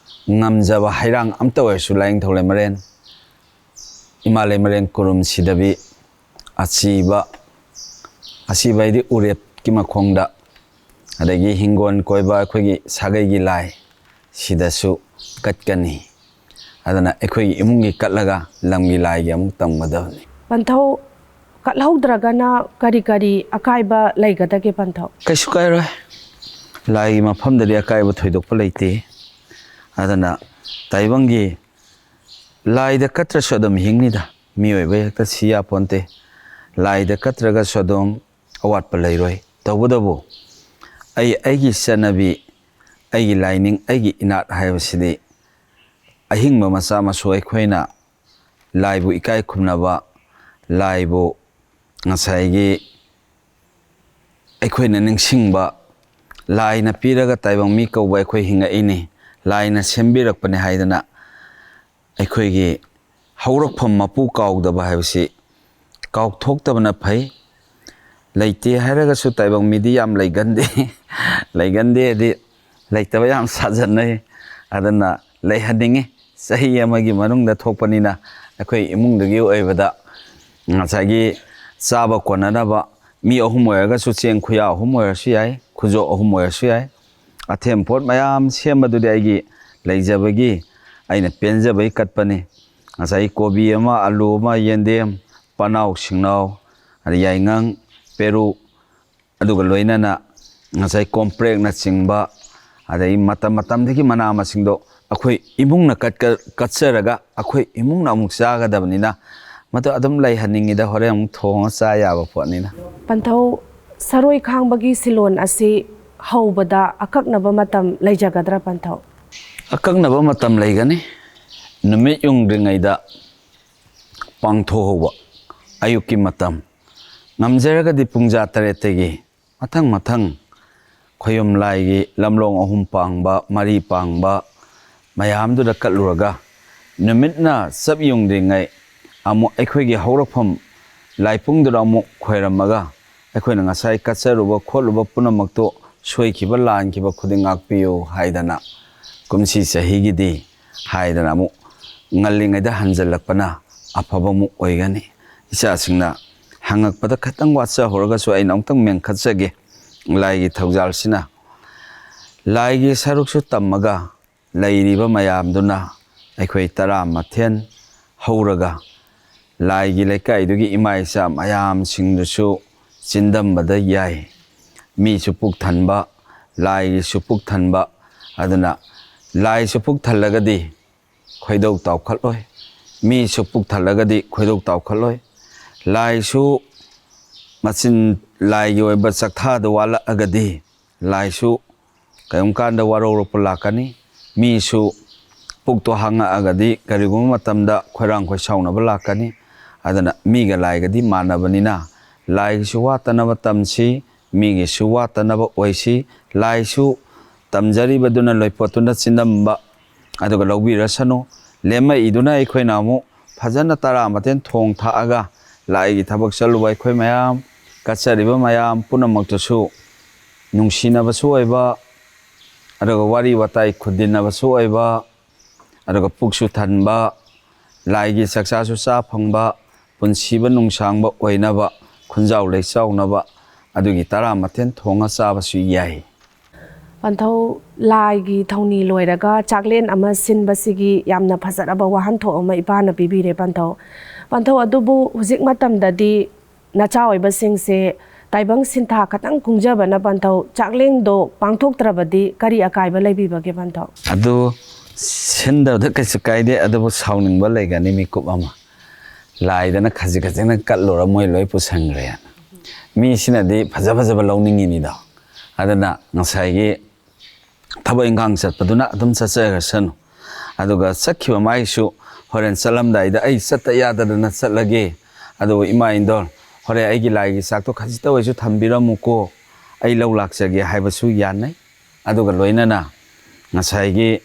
ꯉꯝꯖꯕ ꯍꯩꯔꯥꯡ ꯑꯝꯇ ꯑꯣꯏꯔꯁꯨ ꯂꯥꯏꯅꯤꯡꯊꯧ ꯂꯩꯃꯔꯦꯟ, ꯏꯃꯥ ꯂꯩꯃꯔꯦꯟ ꯀꯨꯔꯨꯝ ꯁꯤꯗꯕꯤ, ꯑꯁꯤꯕ, ꯑꯁꯤꯕ ꯍꯥꯏꯗꯤ ꯎꯔꯦꯞꯀꯤ ꯃꯈꯣꯡꯗ, ꯑꯗꯒꯤ ꯍꯤꯡꯒꯣꯜ ꯀꯣꯏꯕ ꯑꯩꯈꯣꯏꯒꯤ ꯁꯥꯒꯩꯒꯤ ꯂꯥꯏ ꯁꯤꯗꯁꯨ ꯀꯠꯀꯅꯤ꯫ ꯑꯗꯨꯅ ꯑꯩꯈꯣꯏꯒꯤ ꯏꯃꯨꯡꯒꯤ ꯀꯠꯂꯒ ꯂꯝꯒꯤ ꯂꯥꯏꯒꯤ ꯑꯃꯨꯛ ꯇꯝꯒꯗꯕꯅꯤ꯫ ꯄꯟꯊꯧ, ꯀꯠꯍꯧꯗ꯭ꯔꯒꯅ ꯀꯔꯤ ꯀꯔꯤ ꯑꯀꯥꯏꯕ ꯂꯩꯒꯗꯒꯦ ꯄꯟꯊꯧ? ꯀꯩꯁꯨ ꯀꯥꯏꯔꯣꯏ꯫ ꯂꯥꯏꯒꯤ ꯃꯐꯝꯗꯗꯤ ꯑꯀꯥꯏꯕ ꯊꯣꯏꯗꯣꯛꯄ ꯂꯩꯇꯦ꯫ ꯑꯗꯨꯅ ꯇꯥꯏꯕꯪꯒꯤ ꯂꯥꯏꯗ ꯀꯠꯇ꯭ꯔꯁꯨ ꯑꯗꯨꯝ ꯍꯤꯡꯅꯤꯗ꯫ ꯃꯤꯑꯣꯏꯕ ꯍꯦꯛꯇ ꯁꯤ ꯌꯥꯄꯣꯟꯇꯦ꯫ ꯂꯥꯏꯗ ꯀꯠꯇ꯭ꯔꯒꯁꯨ ꯑꯗꯨꯝ ꯑꯋꯥꯠꯄ ꯂꯩꯔꯣꯏ꯫ ꯇꯧꯕꯇꯕꯨ ꯑꯩ ꯑꯩꯒꯤ ꯆꯠꯅꯕꯤ, ꯑꯩꯒꯤ ꯂꯥꯏꯅꯤꯡ, ꯑꯩꯒꯤ ꯏꯅꯥꯠ ꯍꯥꯏꯕꯁꯤꯗꯤ ꯑꯍꯤꯡꯕ ꯃꯆꯥ ꯃꯁꯨ ꯑꯩꯈꯣꯏꯅ ꯂꯥꯏꯕꯨ ꯏꯀꯥꯏ ꯈꯨꯝꯅꯕ, ꯂꯥꯏꯕꯨ ꯉꯁꯥꯏꯒꯤ ꯑꯩꯈꯣꯏꯅ ꯅꯤꯡꯁꯤꯡꯕ, ꯂꯥꯏꯅ ꯄꯤꯔꯒ ꯇꯥꯏꯕꯪ ꯃꯤ ꯀꯧꯕ ꯑꯩꯈꯣꯏ ꯍꯤꯡꯉꯛꯏꯅꯤ, ꯂꯥꯏꯅ ꯁꯦꯝꯕꯤꯔꯛꯄꯅꯤ ꯍꯥꯏꯗꯅ ꯑꯩꯈꯣꯏꯒꯤ ꯍꯧꯔꯛꯐꯝ ꯃꯄꯨ ꯀꯥꯎꯗꯕ ꯍꯥꯏꯕꯁꯤ ꯀꯥꯎꯊꯣꯛꯇꯕꯅ ꯐꯩ꯫ ꯂꯩꯇꯦ ꯍꯥꯏꯔꯒꯁꯨ ꯇꯥꯏꯕꯪ ꯃꯤꯗꯤ ꯌꯥꯝ ꯂꯩꯒꯟꯗꯦ꯫ ꯂꯩꯒꯟꯗꯦꯗꯤ ꯂꯩꯇꯕ ꯌꯥꯝ ꯁꯥꯖꯟꯅꯩ꯫ ꯑꯗꯨꯅ ꯂꯩꯍꯟꯅꯤꯡꯉꯤ꯫ ꯆꯍꯤ ꯑꯃꯒꯤ ꯃꯅꯨꯡꯗ ꯊꯣꯛꯄꯅꯤꯅ ꯑꯩꯈꯣꯏ ꯏꯃꯨꯡꯗꯨꯒꯤ ꯑꯣꯏꯕꯗ ꯉꯁꯥꯏꯒꯤ ꯆꯥꯕ ꯀꯣꯟꯅꯅꯕ ꯃꯤ ꯑꯍꯨꯝ ꯑꯣꯏꯔꯒꯁꯨ ꯆꯦꯡ ꯈꯨꯌꯥ ꯑꯍꯨꯝ ꯑꯣꯏꯔꯁꯨ ꯌꯥꯏ, ꯈꯨꯖꯣ ꯑꯍꯨꯝ ꯑꯣꯏꯔꯁꯨ ꯌꯥꯏ꯫ ꯑꯊꯦꯝ ꯄꯣꯠ ꯃꯌꯥꯝ ꯁꯦꯝꯕꯗꯨꯗꯤ ꯑꯩꯒꯤ ꯂꯩꯖꯕꯒꯤ, ꯑꯩꯅ ꯄꯦꯟꯖꯕꯒꯤ ꯀꯠꯄꯅꯤ꯫ ꯉꯁꯥꯏ ꯀꯣꯕꯤ ꯑꯃ, ꯑꯂꯨ ꯑꯃ, ꯌꯦꯟꯗꯦꯝ, ꯄꯅꯥꯎ ꯁꯤꯡꯅꯥꯎ, ꯑꯗꯩ ꯌꯥꯏꯉꯪ, ꯄꯦꯔꯨꯛ, ꯑꯗꯨꯒ ꯂꯣꯏꯅꯅ ꯉꯁꯥꯏ ꯀꯣꯝꯄ꯭ꯔꯦꯛꯅꯆꯤꯡꯕ, ꯑꯗꯩ ꯃꯇꯝ ꯃꯇꯝꯗꯨꯒꯤ ꯃꯅꯥ ꯃꯁꯤꯡꯗꯣ ꯑꯩꯈꯣꯏ ꯏꯃꯨꯡꯅ ꯀꯠꯀ-, ꯀꯠꯆꯔꯒ ꯑꯩꯈꯣꯏ ꯏꯃꯨꯡꯅ ꯑꯃꯨꯛ ꯆꯥꯒꯗꯕꯅꯤꯅ, ꯃꯗꯨ ꯑꯗꯨꯝ ꯂꯩꯍꯟꯅꯤꯡꯉꯤꯗ, ꯍꯣꯔꯦꯟ ꯑꯃꯨꯛ ꯊꯣꯡꯉ ꯆꯥ ꯌꯥꯕ ꯄꯣꯠꯅꯤꯅ꯫ ꯄꯟꯊꯧ, ꯁꯔꯣꯏ ꯈꯥꯡꯕꯒꯤ ꯁꯤꯂꯣꯟ ꯑꯁꯤ ꯍꯧꯕꯗ ꯑꯀꯛꯅꯕ ꯃꯇꯝ ꯂꯩꯖꯒꯗ꯭ꯔꯥ ꯄꯟꯊꯧ? ꯑꯀꯛꯅꯕ ꯃꯇꯝ ꯂꯩꯒꯅꯤ꯫ ꯅꯨꯃꯤꯠ ꯌꯨꯡꯗ꯭ꯔꯤꯉꯩꯗ ꯄꯥꯡꯊꯣꯛꯍꯧꯕ ꯑꯌꯨꯛꯀꯤ ꯃꯇꯝ, ꯉꯝꯖꯔꯒꯗꯤ ꯄꯨꯡꯖꯥ ꯇꯔꯦꯠꯇꯒꯤ ꯃꯊꯪ ꯃꯊꯪ ꯈꯣꯌꯨꯝ ꯂꯥꯏꯒꯤ ꯂꯝꯂꯣꯡ ꯑꯍꯨꯝ ꯄꯥꯡꯕ, ꯃꯔꯤ ꯄꯥꯡꯕ ꯃꯌꯥꯝꯗꯨꯗ ꯀꯠꯂꯨꯔꯒ, ꯅꯨꯃꯤꯠꯅ ꯆꯞ ꯌꯨꯡꯗ꯭ꯔꯤꯉꯩ ꯑꯃꯨꯛ ꯑꯩꯈꯣꯏꯒꯤ ꯍꯧꯔꯛꯐꯝ ꯂꯥꯏꯄꯨꯡꯗꯨꯗ ꯑꯃꯨꯛ ꯈꯣꯏꯔꯝꯃꯒ, ꯑꯩꯈꯣꯏꯅ ꯉꯁꯥꯏ ꯀꯠꯆꯔꯨꯕ ꯈꯣꯠꯂꯨꯕ ꯄꯨꯝꯅꯃꯛꯇꯣ ꯁꯣꯏꯈꯤꯕ ꯂꯥꯟꯈꯤꯕ ꯈꯨꯗꯤꯡ ꯉꯥꯛꯄꯤꯌꯨ ꯍꯥꯏꯗꯅ, ꯀꯨꯝꯁꯤ ꯆꯍꯤꯒꯤꯗꯤ ꯍꯥꯏꯗꯅ ꯑꯃꯨꯛ ꯉꯜꯂꯤꯉꯩꯗ ꯍꯟꯖꯜꯂꯛꯄꯅ ꯑꯐꯕ ꯑꯃꯨꯛ ꯑꯣꯏꯒꯅꯤ꯫ ꯏꯆꯥꯁꯤꯡꯅ ꯍꯪꯉꯛꯄꯗ ꯈꯤꯇꯪ ꯋꯥꯠꯆꯍꯧꯔꯒꯁꯨ ꯑꯩꯅ ꯑꯃꯨꯛꯇꯪ ꯃꯦꯟꯈꯠꯆꯒꯦ꯫ ꯂꯥꯏꯒꯤ ꯊꯧꯖꯥꯜꯁꯤꯅ ꯂꯥꯏꯒꯤ ꯁꯔꯨꯛꯁꯨ ꯇꯝꯃꯒ ꯂꯩꯔꯤꯕ ꯃꯌꯥꯝꯗꯨꯅ ꯑꯩꯈꯣꯏ ꯇꯔꯥ ꯃꯊꯦꯟ ꯍꯧꯔꯒ ꯂꯥꯏꯒꯤ ꯂꯩꯀꯥꯏꯗꯨꯒꯤ ꯏꯃꯥ ꯏꯆꯥ ꯃꯌꯥꯝꯁꯤꯡꯗꯨꯁꯨ ꯆꯤꯟꯗꯝꯕꯗ ꯌꯥꯏ꯫ ꯃꯤꯁꯨ ꯄꯨꯛ ꯊꯟꯕ, ꯂꯥꯏꯒꯤꯁꯨ ꯄꯨꯛ ꯊꯟꯕ꯫ ꯑꯗꯨꯅ ꯂꯥꯏꯁꯨ ꯄꯨꯛ ꯊꯜꯂꯒꯗꯤ ꯈꯣꯏꯗꯧ ꯇꯥꯎꯈꯠꯂꯣꯏ, ꯃꯤꯁꯨ ꯄꯨꯛ ꯊꯜꯂꯒꯗꯤ ꯈꯣꯏꯗꯧ ꯇꯥꯎꯈꯠꯂꯣꯏ꯫ ꯂꯥꯏꯁꯨ ꯃꯆꯤꯟ, ꯂꯥꯏꯒꯤ ꯑꯣꯏꯕ ꯆꯥꯛꯊꯥꯗ ꯋꯥꯠꯂꯛꯑꯒꯗꯤ ꯂꯥꯏꯁꯨ ꯀꯔꯤꯒꯨꯝꯕ ꯀꯥꯟꯗ ꯋꯥꯔꯧꯔꯛꯄ ꯂꯥꯛꯀꯅꯤ꯫ ꯃꯤꯁꯨ ꯄꯨꯛꯇꯣ ꯍꯥꯡꯉꯛꯑꯒꯗꯤ ꯀꯔꯤꯒꯨꯝꯕ ꯃꯇꯝꯗ ꯈꯣꯏꯔꯥꯡ ꯈꯣꯏꯁꯥꯎꯅꯕ ꯂꯥꯛꯀꯅꯤ꯫ ꯑꯗꯨꯅ ꯃꯤꯒ ꯂꯥꯏꯒꯗꯤ ꯃꯥꯟꯅꯕꯅꯤꯅ ꯂꯥꯏꯒꯤꯁꯨ ꯋꯥꯠꯇꯅꯕ ꯇꯝꯁꯤ, ꯃꯤꯒꯤꯁꯨ ꯋꯥꯠꯇꯅꯕ ꯑꯣꯏꯁꯤ꯫ ꯂꯥꯏꯁꯨ ꯇꯝꯖꯔꯤꯕꯗꯨꯅ ꯂꯣꯏꯄꯣꯠꯇꯨꯅ ꯆꯤꯟꯗꯝꯕ ꯑꯗꯨꯒ ꯂꯧꯕꯤꯔꯁꯅꯨ꯫ ꯂꯦꯝꯃꯛꯏꯗꯨꯅ ꯑꯩꯈꯣꯏꯅ ꯑꯃꯨꯛ ꯐꯖꯅ ꯇꯔꯥ ꯃꯊꯦꯟ ꯊꯣꯡ ꯊꯥꯛꯑꯒ ꯂꯥꯏꯒꯤ ꯊꯕꯛ ꯆꯠꯂꯨꯕ ꯑꯩꯈꯣꯏ ꯃꯌꯥꯝ, ꯀꯠꯆꯔꯤꯕ ꯃꯌꯥꯝ ꯄꯨꯝꯅꯃꯛꯇꯨꯁꯨ ꯅꯨꯡꯁꯤꯅꯕꯁꯨ ꯑꯣꯏꯕ, ꯑꯗꯨꯒ ꯋꯥꯔꯤ ꯋꯥꯇꯥꯏ ꯈꯨꯗꯤꯟꯅꯕꯁꯨ ꯑꯣꯏꯕ, ꯑꯗꯨꯒ ꯄꯨꯛꯁꯨ ꯊꯟꯕ, ꯂꯥꯏꯒꯤ ꯆꯥꯛꯆꯥꯁꯨ ꯆꯥ ꯐꯪꯕ, ꯄꯨꯟꯁꯤꯕ ꯅꯨꯡꯁꯥꯡꯕ ꯑꯣꯏꯅꯕ, ꯈꯨꯟꯖꯥꯎ ꯂꯩꯆꯥꯎꯅꯕ ꯑꯗꯨꯒꯤ ꯇꯔꯥ ꯃꯊꯦꯟ ꯊꯣꯡꯉ ꯆꯥꯕꯁꯨ ꯌꯥꯏ꯫ ꯄꯟꯊꯧ, ꯂꯥꯏꯒꯤ ꯊꯧꯅꯤ ꯂꯣꯏꯔꯒ ꯆꯥꯛꯂꯦꯟ ꯑꯃ ꯁꯤꯟꯕꯁꯤꯒꯤ ꯌꯥꯝꯅ ꯐꯖꯔꯕ ꯋꯥꯍꯟꯊꯣꯛ ꯑꯃ ꯏꯄꯥꯅ ꯄꯤꯕꯤꯔꯦ ꯄꯟꯊꯧ꯫ ꯄꯟꯊꯧ, ꯑꯗꯨꯕꯨ ꯍꯧꯖꯤꯛ ꯃꯇꯝꯗꯗꯤ ꯅꯆꯥ ꯑꯣꯏꯕꯁꯤꯡꯁꯦ ꯇꯥꯏꯕꯪ ꯁꯤꯟꯊꯥ ꯈꯛꯇꯪ ꯀꯨꯡꯖꯕꯅ ꯄꯟꯊꯧ ꯆꯥꯛꯂꯦꯟꯗꯣ ꯄꯥꯡꯊꯣꯛꯇ꯭ꯔꯕꯗꯤ ꯀꯔꯤ ꯑꯀꯥꯏꯕ ꯂꯩꯕꯤꯕꯒꯦ ꯄꯟꯊꯧ? ꯑꯗꯨ ꯁꯤꯟꯗꯕꯗ ꯀꯩꯁꯨ ꯀꯥꯏꯗꯦ, ꯑꯗꯨꯕꯨ ꯁꯥꯎꯅꯤꯡꯕ ꯂꯩꯒꯅꯤ ꯃꯤꯀꯨꯞ ꯑꯃ꯫ ꯂꯥꯏꯗꯅ ꯈꯖꯤꯛ ꯈꯖꯤꯛꯅ ꯀꯠꯂꯨꯔ ꯃꯣꯏ ꯂꯣꯏ ꯄꯨꯁꯟꯈ꯭ꯔꯦꯅ꯫ ꯃꯤꯁꯤꯅꯗꯤ ꯐꯖ ꯐꯖꯕ ꯂꯧꯅꯤꯡꯉꯤꯅꯤꯗꯣ꯫ ꯑꯗꯨꯅ ꯉꯁꯥꯏꯒꯤ ꯊꯕꯛ ꯏꯪꯈꯥꯡ ꯆꯠꯄꯗꯨꯅ ꯑꯗꯨꯝ ꯆꯠꯆꯈ꯭ꯔꯁꯅꯨ꯫ ꯑꯗꯨꯒ ꯆꯠꯈꯤꯕ ꯃꯥꯏꯁꯨ ꯍꯣꯔꯦꯟ ꯆꯠꯂꯝꯗꯥꯏꯗ ꯑꯩ ꯆꯠꯇ ꯌꯥꯗꯗꯅ ꯆꯠꯂꯒꯦ, ꯑꯗꯨꯕꯨ ꯏꯃꯥ ꯏꯟꯗꯣꯜ ꯍꯣꯔꯦꯟ ꯑꯩꯒꯤ ꯂꯥꯏꯒꯤ ꯆꯥꯛꯇꯣ ꯈꯖꯤꯛꯇ ꯑꯣꯏꯁꯨ ꯊꯝꯕꯤꯔꯝꯃꯨꯀꯣ, ꯑꯩ ꯂꯧ ꯂꯥꯛꯆꯒꯦ ꯍꯥꯏꯕꯁꯨ ꯌꯥꯅꯩ꯫ ꯑꯗꯨꯒ ꯂꯣꯏꯅꯅ ꯉꯁꯥꯏꯒꯤ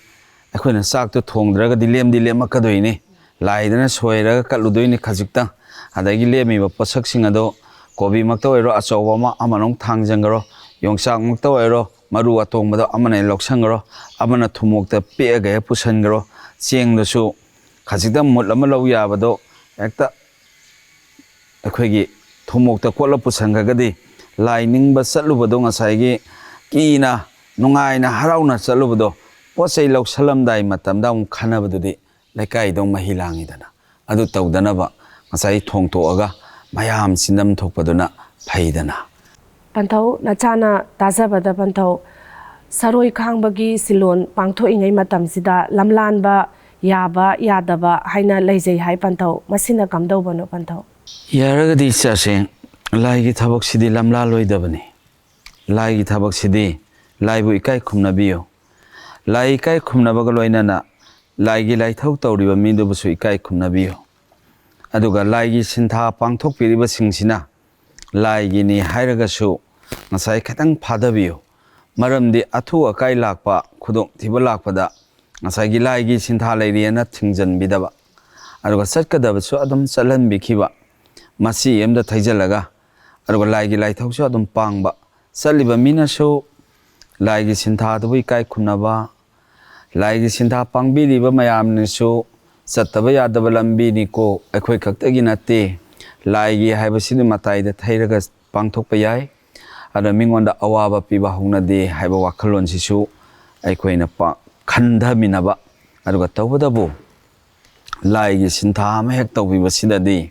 ꯑꯩꯈꯣꯏꯅ ꯆꯥꯛꯇꯣ ꯊꯣꯡꯗ꯭ꯔꯒꯗꯤ ꯂꯦꯝꯗꯤ ꯂꯦꯝꯃꯛꯀꯗꯣꯏꯅꯤ꯫ ꯂꯥꯏꯗꯅ ꯁꯣꯏꯔꯒ ꯀꯠꯂꯨꯗꯣꯏꯅꯤ ꯈꯖꯤꯛꯇꯪ꯫ ꯑꯗꯒꯤ ꯂꯦꯝꯃꯤꯕ ꯄꯣꯠꯁꯛꯁꯤꯡ ꯑꯗꯣ ꯀꯣꯕꯤꯃꯛꯇ ꯑꯣꯏꯔꯣ, ꯑꯆꯧꯕ ꯑꯃ ꯑꯃꯅ ꯑꯃꯨꯛ ꯊꯥꯡꯖꯟꯈ꯭ꯔꯣ, ꯌꯣꯡꯆꯥꯛꯃꯛꯇ ꯑꯣꯏꯔꯣ, ꯃꯔꯨ ꯑꯇꯣꯡꯕꯗꯣ ꯑꯃꯅ ꯍꯦꯛ ꯂꯧꯁꯟꯈ꯭ꯔꯣ, ꯑꯃꯅ ꯊꯨꯝꯃꯣꯛꯇ ꯄꯦꯛꯑꯒ ꯍꯦꯛ ꯄꯨꯁꯟꯈ꯭ꯔꯣ, ꯆꯦꯡꯗꯨꯁꯨ ꯈꯖꯤꯛꯇꯪ ꯃꯨꯠ ꯑꯃ ꯂꯧ ꯌꯥꯕꯗꯣ ꯍꯦꯛꯇ ꯑꯩꯈꯣꯏꯒꯤ ꯊꯨꯝꯃꯣꯛꯇ ꯀꯣꯠꯂ ꯄꯨꯁꯟꯈ꯭ꯔꯒꯗꯤ ꯂꯥꯏ ꯅꯤꯡꯕ ꯆꯠꯂꯨꯕꯗꯣ ꯉꯁꯥꯏꯒꯤ ꯀꯤꯅ ꯅꯨꯡꯉꯥꯏꯅ ꯍꯔꯥꯎꯅ ꯆꯠꯂꯨꯕꯗꯣ ꯄꯣꯠ ꯆꯩ ꯂꯧꯁꯜꯂꯝꯗꯥꯏ ꯃꯇꯝꯗ ꯑꯃꯨꯛ ꯈꯟꯅꯕꯗꯨꯗꯤ ꯂꯩꯀꯥꯏꯗꯣ ꯃꯍꯤ ꯂꯥꯡꯉꯤꯗꯅ꯫ ꯑꯗꯨ ꯇꯧꯗꯅꯕ ꯉꯁꯥꯏ ꯊꯣꯡꯇꯣꯛꯑꯒ ꯃꯌꯥꯝ ꯆꯤꯟꯗꯝ ꯊꯣꯛꯄꯗꯨꯅ ꯐꯩꯗꯅ꯫ ꯄꯟꯊꯧ, ꯅꯆꯥꯅ ꯇꯥꯖꯕꯗ ꯄꯟꯊꯧ, ꯁꯔꯣꯏ ꯈꯥꯡꯕꯒꯤ ꯁꯤꯂꯣꯟ ꯄꯥꯡꯊꯣꯛꯏꯉꯩ ꯃꯇꯝꯁꯤꯗ ꯂꯝꯂꯥꯟꯕ ꯌꯥꯕ ꯌꯥꯗꯕ ꯍꯥꯏꯅ ꯂꯩꯖꯩ ꯍꯥꯏ ꯄꯟꯊꯧ, ꯃꯁꯤꯅ ꯀꯝꯗꯧꯕꯅꯣ ꯄꯟꯊꯧ? ꯌꯥꯔꯒꯗꯤ ꯏꯆꯥꯁꯤꯡ, ꯂꯥꯏꯒꯤ ꯊꯕꯛꯁꯤꯗꯤ ꯂꯝꯂꯥꯂꯣꯏꯗꯕꯅꯤ꯫ ꯂꯥꯏꯒꯤ ꯊꯕꯛꯁꯤꯗꯤ ꯂꯥꯏꯕꯨ ꯏꯀꯥꯏ ꯈꯨꯝꯅꯕꯤꯌꯨ꯫ ꯂꯥꯏ ꯏꯀꯥꯏ ꯈꯨꯝꯅꯕꯒ ꯂꯣꯏꯅꯅ ꯂꯥꯏꯒꯤ ꯂꯥꯏꯊꯧ ꯇꯧꯔꯤꯕ ꯃꯤꯗꯨꯕꯨꯁꯨ ꯏꯀꯥꯏ ꯈꯨꯝꯅꯕꯤꯌꯨ꯫ ꯑꯗꯨꯒ ꯂꯥꯏꯒꯤ ꯁꯤꯟꯊꯥ ꯄꯥꯡꯊꯣꯛꯄꯤꯔꯤꯕꯁꯤꯡꯁꯤꯅ ꯂꯥꯏꯒꯤꯅꯤ ꯍꯥꯏꯔꯒꯁꯨ ꯉꯁꯥꯏ ꯈꯤꯇꯪ ꯐꯥꯗꯕꯤꯌꯨ꯫ ꯃꯔꯝꯗꯤ ꯑꯊꯨ ꯑꯀꯥꯏ ꯂꯥꯛꯄ, ꯈꯨꯗꯣꯡꯊꯤꯕ ꯂꯥꯛꯄꯗ ꯉꯁꯥꯏꯒꯤ ꯂꯥꯏꯒꯤ ꯁꯤꯟꯊꯥ ꯂꯩꯔꯤꯑꯅ ꯊꯤꯡꯖꯤꯟꯕꯤꯗꯕ, ꯑꯗꯨꯒ ꯆꯠꯀꯗꯕꯁꯨ ꯑꯗꯨꯝ ꯆꯠꯍꯟꯕꯤꯈꯤꯕ, ꯃꯁꯤ ꯑꯃꯗ ꯊꯩꯖꯤꯜꯂꯒ, ꯑꯗꯨꯒ ꯂꯥꯏꯒꯤ ꯂꯥꯏꯊꯧꯁꯨ ꯑꯗꯨꯝ ꯄꯥꯡꯕ, ꯆꯠꯂꯤꯕ ꯃꯤꯅꯁꯨ ꯂꯥꯏꯒꯤ ꯁꯤꯟꯊꯥꯗꯨꯕꯨ ꯏꯀꯥꯏ ꯈꯨꯝꯅꯕ, ꯂꯥꯏꯒꯤ ꯁꯤꯟꯊꯥ ꯄꯥꯡꯕꯤꯔꯤꯕ ꯃꯌꯥꯝꯅꯁꯨ ꯆꯠꯇꯕ ꯌꯥꯗꯕ ꯂꯝꯕꯤꯅꯤꯀꯣ, ꯑꯩꯈꯣꯏ ꯈꯛꯇꯒꯤ ꯅꯠꯇꯦ, ꯂꯥꯏꯒꯤ ꯍꯥꯏꯕꯁꯤꯗꯤ ꯃꯇꯥꯏꯗ ꯊꯩꯔꯒ ꯄꯥꯡꯊꯣꯛꯄ ꯌꯥꯏ꯫ ꯑꯗꯣ ꯃꯤꯉꯣꯟꯗ ꯑꯋꯥꯕ ꯄꯤꯕ ꯍꯧꯅꯗꯦ ꯍꯥꯏꯕ ꯋꯥꯈꯜꯂꯣꯟꯁꯤꯁꯨ ꯑꯩꯈꯣꯏꯅ ꯄꯥ-, ꯈꯟꯊꯃꯤꯟꯅꯕ꯫ ꯑꯗꯨꯒ ꯇꯧꯕꯇꯕꯨ ꯂꯥꯏꯒꯤ ꯁꯤꯟꯊꯥ ꯑꯃ ꯍꯦꯛ ꯇꯧꯕꯤꯕꯁꯤꯗꯗꯤ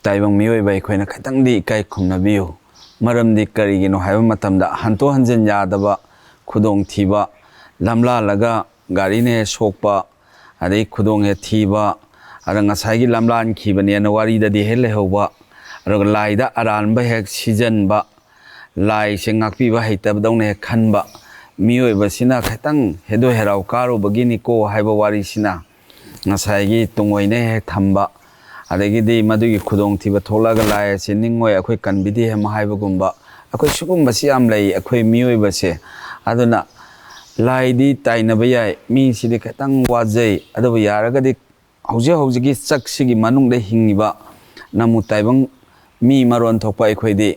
ꯇꯥꯏꯕꯪ ꯃꯤꯑꯣꯏꯕ ꯑꯩꯈꯣꯏꯅ ꯈꯤꯇꯪꯗꯤ ꯏꯀꯥꯏ ꯈꯨꯝꯅꯕꯤꯌꯨ꯫ ꯃꯔꯝꯗꯤ ꯀꯔꯤꯒꯤꯅꯣ ꯍꯥꯏꯕ ꯃꯇꯝꯗ ꯍꯟꯇꯣꯛ ꯍꯟꯖꯤꯟ ꯌꯥꯗꯕ ꯈꯨꯗꯣꯡꯊꯤꯕ, ꯂꯝꯂꯥꯜꯂꯒ ꯒꯥꯔꯤꯅ ꯍꯦꯛ ꯁꯣꯛꯄ, ꯑꯗꯩ ꯈꯨꯗꯣꯡ ꯍꯦꯛ ꯊꯤꯕ, ꯑꯗ ꯉꯁꯥꯏꯒꯤ ꯂꯝꯂꯥꯟꯈꯤꯕꯅꯦꯅ ꯋꯥꯔꯤꯗꯗꯤ ꯍꯦꯛ ꯂꯩꯍꯧꯕ, ꯑꯗꯨꯒ ꯂꯥꯏꯗ ꯑꯔꯥꯟꯕ ꯍꯦꯛ ꯁꯤꯖꯟꯕ, ꯂꯥꯏꯁꯦ ꯉꯥꯛꯄꯤꯕ ꯍꯩꯇꯕꯗꯧꯅ ꯍꯦꯛ ꯈꯟꯕ, ꯃꯤꯑꯣꯏꯕꯁꯤꯅ ꯈꯤꯇꯪ ꯍꯦꯗꯣ ꯍꯦꯔꯥꯎ ꯀꯥꯔꯨꯕꯒꯤꯅꯤꯀꯣ ꯍꯥꯏꯕ ꯋꯥꯔꯤꯁꯤꯅ ꯉꯁꯥꯏꯒꯤ ꯇꯨꯡꯑꯣꯏꯅ ꯍꯦꯛ ꯊꯝꯕ, ꯑꯗꯒꯤꯗꯤ ꯃꯗꯨꯒꯤ ꯈꯨꯗꯣꯡꯊꯤꯕ ꯊꯣꯛꯂꯛꯑꯒ ꯂꯥꯏ ꯑꯁꯤ ꯅꯤꯡꯉꯣꯏ, ꯑꯩꯈꯣꯏ ꯀꯟꯕꯤꯗꯦ ꯑꯃ ꯍꯥꯏꯕꯒꯨꯝꯕ, ꯑꯩꯈꯣꯏ ꯁꯤꯒꯨꯝꯕꯁꯤ ꯌꯥꯝ ꯂꯩ ꯑꯩꯈꯣꯏ ꯃꯤꯑꯣꯏꯕꯁꯦ꯫ ꯑꯗꯨꯅ ꯂꯥꯏꯗꯤ ꯇꯥꯏꯅꯕ ꯌꯥꯏ, ꯃꯤꯁꯤꯗꯤ ꯈꯤꯇꯪ ꯋꯥꯖꯩ, ꯑꯗꯨꯕꯨ ꯌꯥꯔꯒꯗꯤ ꯍꯧꯖꯤꯛ ꯍꯧꯖꯤꯛꯀꯤ ꯆꯛꯁꯤꯒꯤ ꯃꯅꯨꯡꯗ ꯍꯤꯡꯉꯤꯕ ꯅꯃꯨ ꯇꯥꯏꯕꯪ ꯃꯤ ꯃꯔꯣꯟ ꯊꯣꯛꯄ ꯑꯩꯈꯣꯏꯗꯤ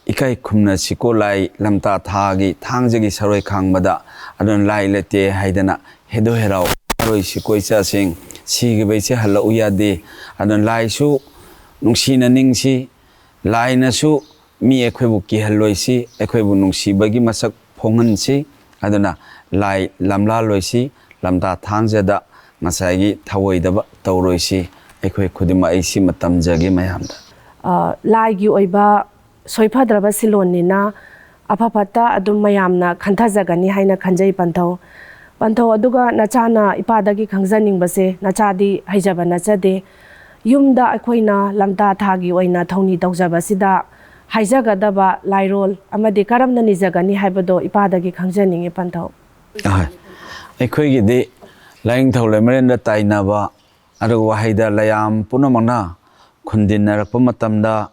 ꯏꯀꯥꯏ ꯈꯨꯝꯅꯁꯤꯀꯣ ꯂꯥꯏ, ꯂꯝꯇꯥ ꯊꯥꯒꯤ ꯊꯥꯡꯖꯒꯤ ꯁꯔꯣꯏ ꯈꯥꯡꯕꯗ꯫ ꯑꯗꯨꯅ ꯂꯥꯏ ꯂꯩꯇꯦ ꯍꯥꯏꯗꯅ ꯍꯦꯗꯣ ꯍꯦꯔꯥꯎ ꯃꯔꯣꯏ ꯁꯤꯀꯣꯏ ꯆꯥꯁꯤꯡ ꯁꯤꯈꯤꯕꯩꯁꯦ ꯍꯜꯂꯛꯎ ꯌꯥꯗꯦ꯫ ꯑꯗꯨꯅ ꯂꯥꯏꯁꯨ ꯅꯨꯡꯁꯤꯅ ꯅꯤꯡꯁꯤ, ꯂꯥꯏꯅꯁꯨ ꯃꯤ ꯑꯩꯈꯣꯏꯕꯨ ꯀꯤꯍꯜꯂꯣꯏꯁꯤ, ꯑꯩꯈꯣꯏꯕꯨ ꯅꯨꯡꯁꯤꯕꯒꯤ ꯃꯁꯛ ꯐꯣꯡꯍꯟꯁꯤ꯫ ꯑꯗꯨꯅ ꯂꯥꯏ ꯂꯝꯂꯥꯜꯂꯣꯏꯁꯤ, ꯂꯝꯇꯥ ꯊꯥꯡꯖꯗ ꯉꯁꯥꯏꯒꯤ ꯊꯧꯑꯣꯏꯗꯕ ꯇꯧꯔꯣꯏꯁꯤ꯫ ꯑꯩꯈꯣꯏ ꯈꯨꯗꯤꯡꯃꯛ ꯑꯩ ꯁꯤꯃ ꯇꯝꯖꯒꯦ ꯃꯌꯥꯝꯗ꯫ ꯑ, ꯂꯥꯏꯒꯤ ꯑꯣꯏꯕ ꯁꯣꯏꯐꯗ꯭ꯔꯕ ꯁꯤꯂꯣꯟꯅꯤꯅ ꯑꯐ ꯐꯠꯇ ꯑꯗꯨꯝ ꯃꯌꯥꯝꯅ ꯈꯟꯊꯖꯒꯅꯤ ꯍꯥꯏꯅ ꯈꯟꯖꯩ ꯄꯟꯊꯧ꯫ ꯄꯟꯊꯧ, ꯑꯗꯨꯒ ꯅꯆꯥꯅ ꯏꯄꯥꯗꯒꯤ ꯈꯪꯖꯅꯤꯡꯕꯁꯦ, ꯅꯆꯥꯗꯤ ꯍꯩꯖꯕ ꯅꯠꯆꯗꯦ꯫ ꯌꯨꯝꯗ ꯑꯩꯈꯣꯏꯅ ꯂꯝꯇꯥ ꯊꯥꯒꯤ ꯑꯣꯏꯅ ꯊꯧꯅꯤ ꯇꯧꯖꯕꯁꯤꯗ ꯍꯥꯏꯖꯒꯗꯕ ꯂꯥꯏꯔꯣꯜ ꯑꯃꯗꯤ ꯀꯔꯝꯅ ꯅꯤꯖꯒꯅꯤ ꯍꯥꯏꯕꯗꯣ ꯏꯄꯥꯗꯒꯤ ꯈꯪꯖꯅꯤꯡꯉꯤ ꯄꯟꯊꯧ꯫ ꯑꯍꯣꯏ꯫ ꯑꯩꯈꯣꯏꯒꯤꯗꯤ ꯂꯥꯏꯅꯤꯡꯊꯧ ꯂꯩꯃꯔꯦꯟꯗ ꯇꯥꯏꯅꯕ, ꯑꯗꯨꯒ ꯋꯥꯍꯩꯗ ꯂꯌꯥꯝ ꯄꯨꯝꯅꯃꯛꯅ ꯈꯨꯟꯗꯤꯟꯅꯔꯛꯄ ꯃꯇꯝꯗ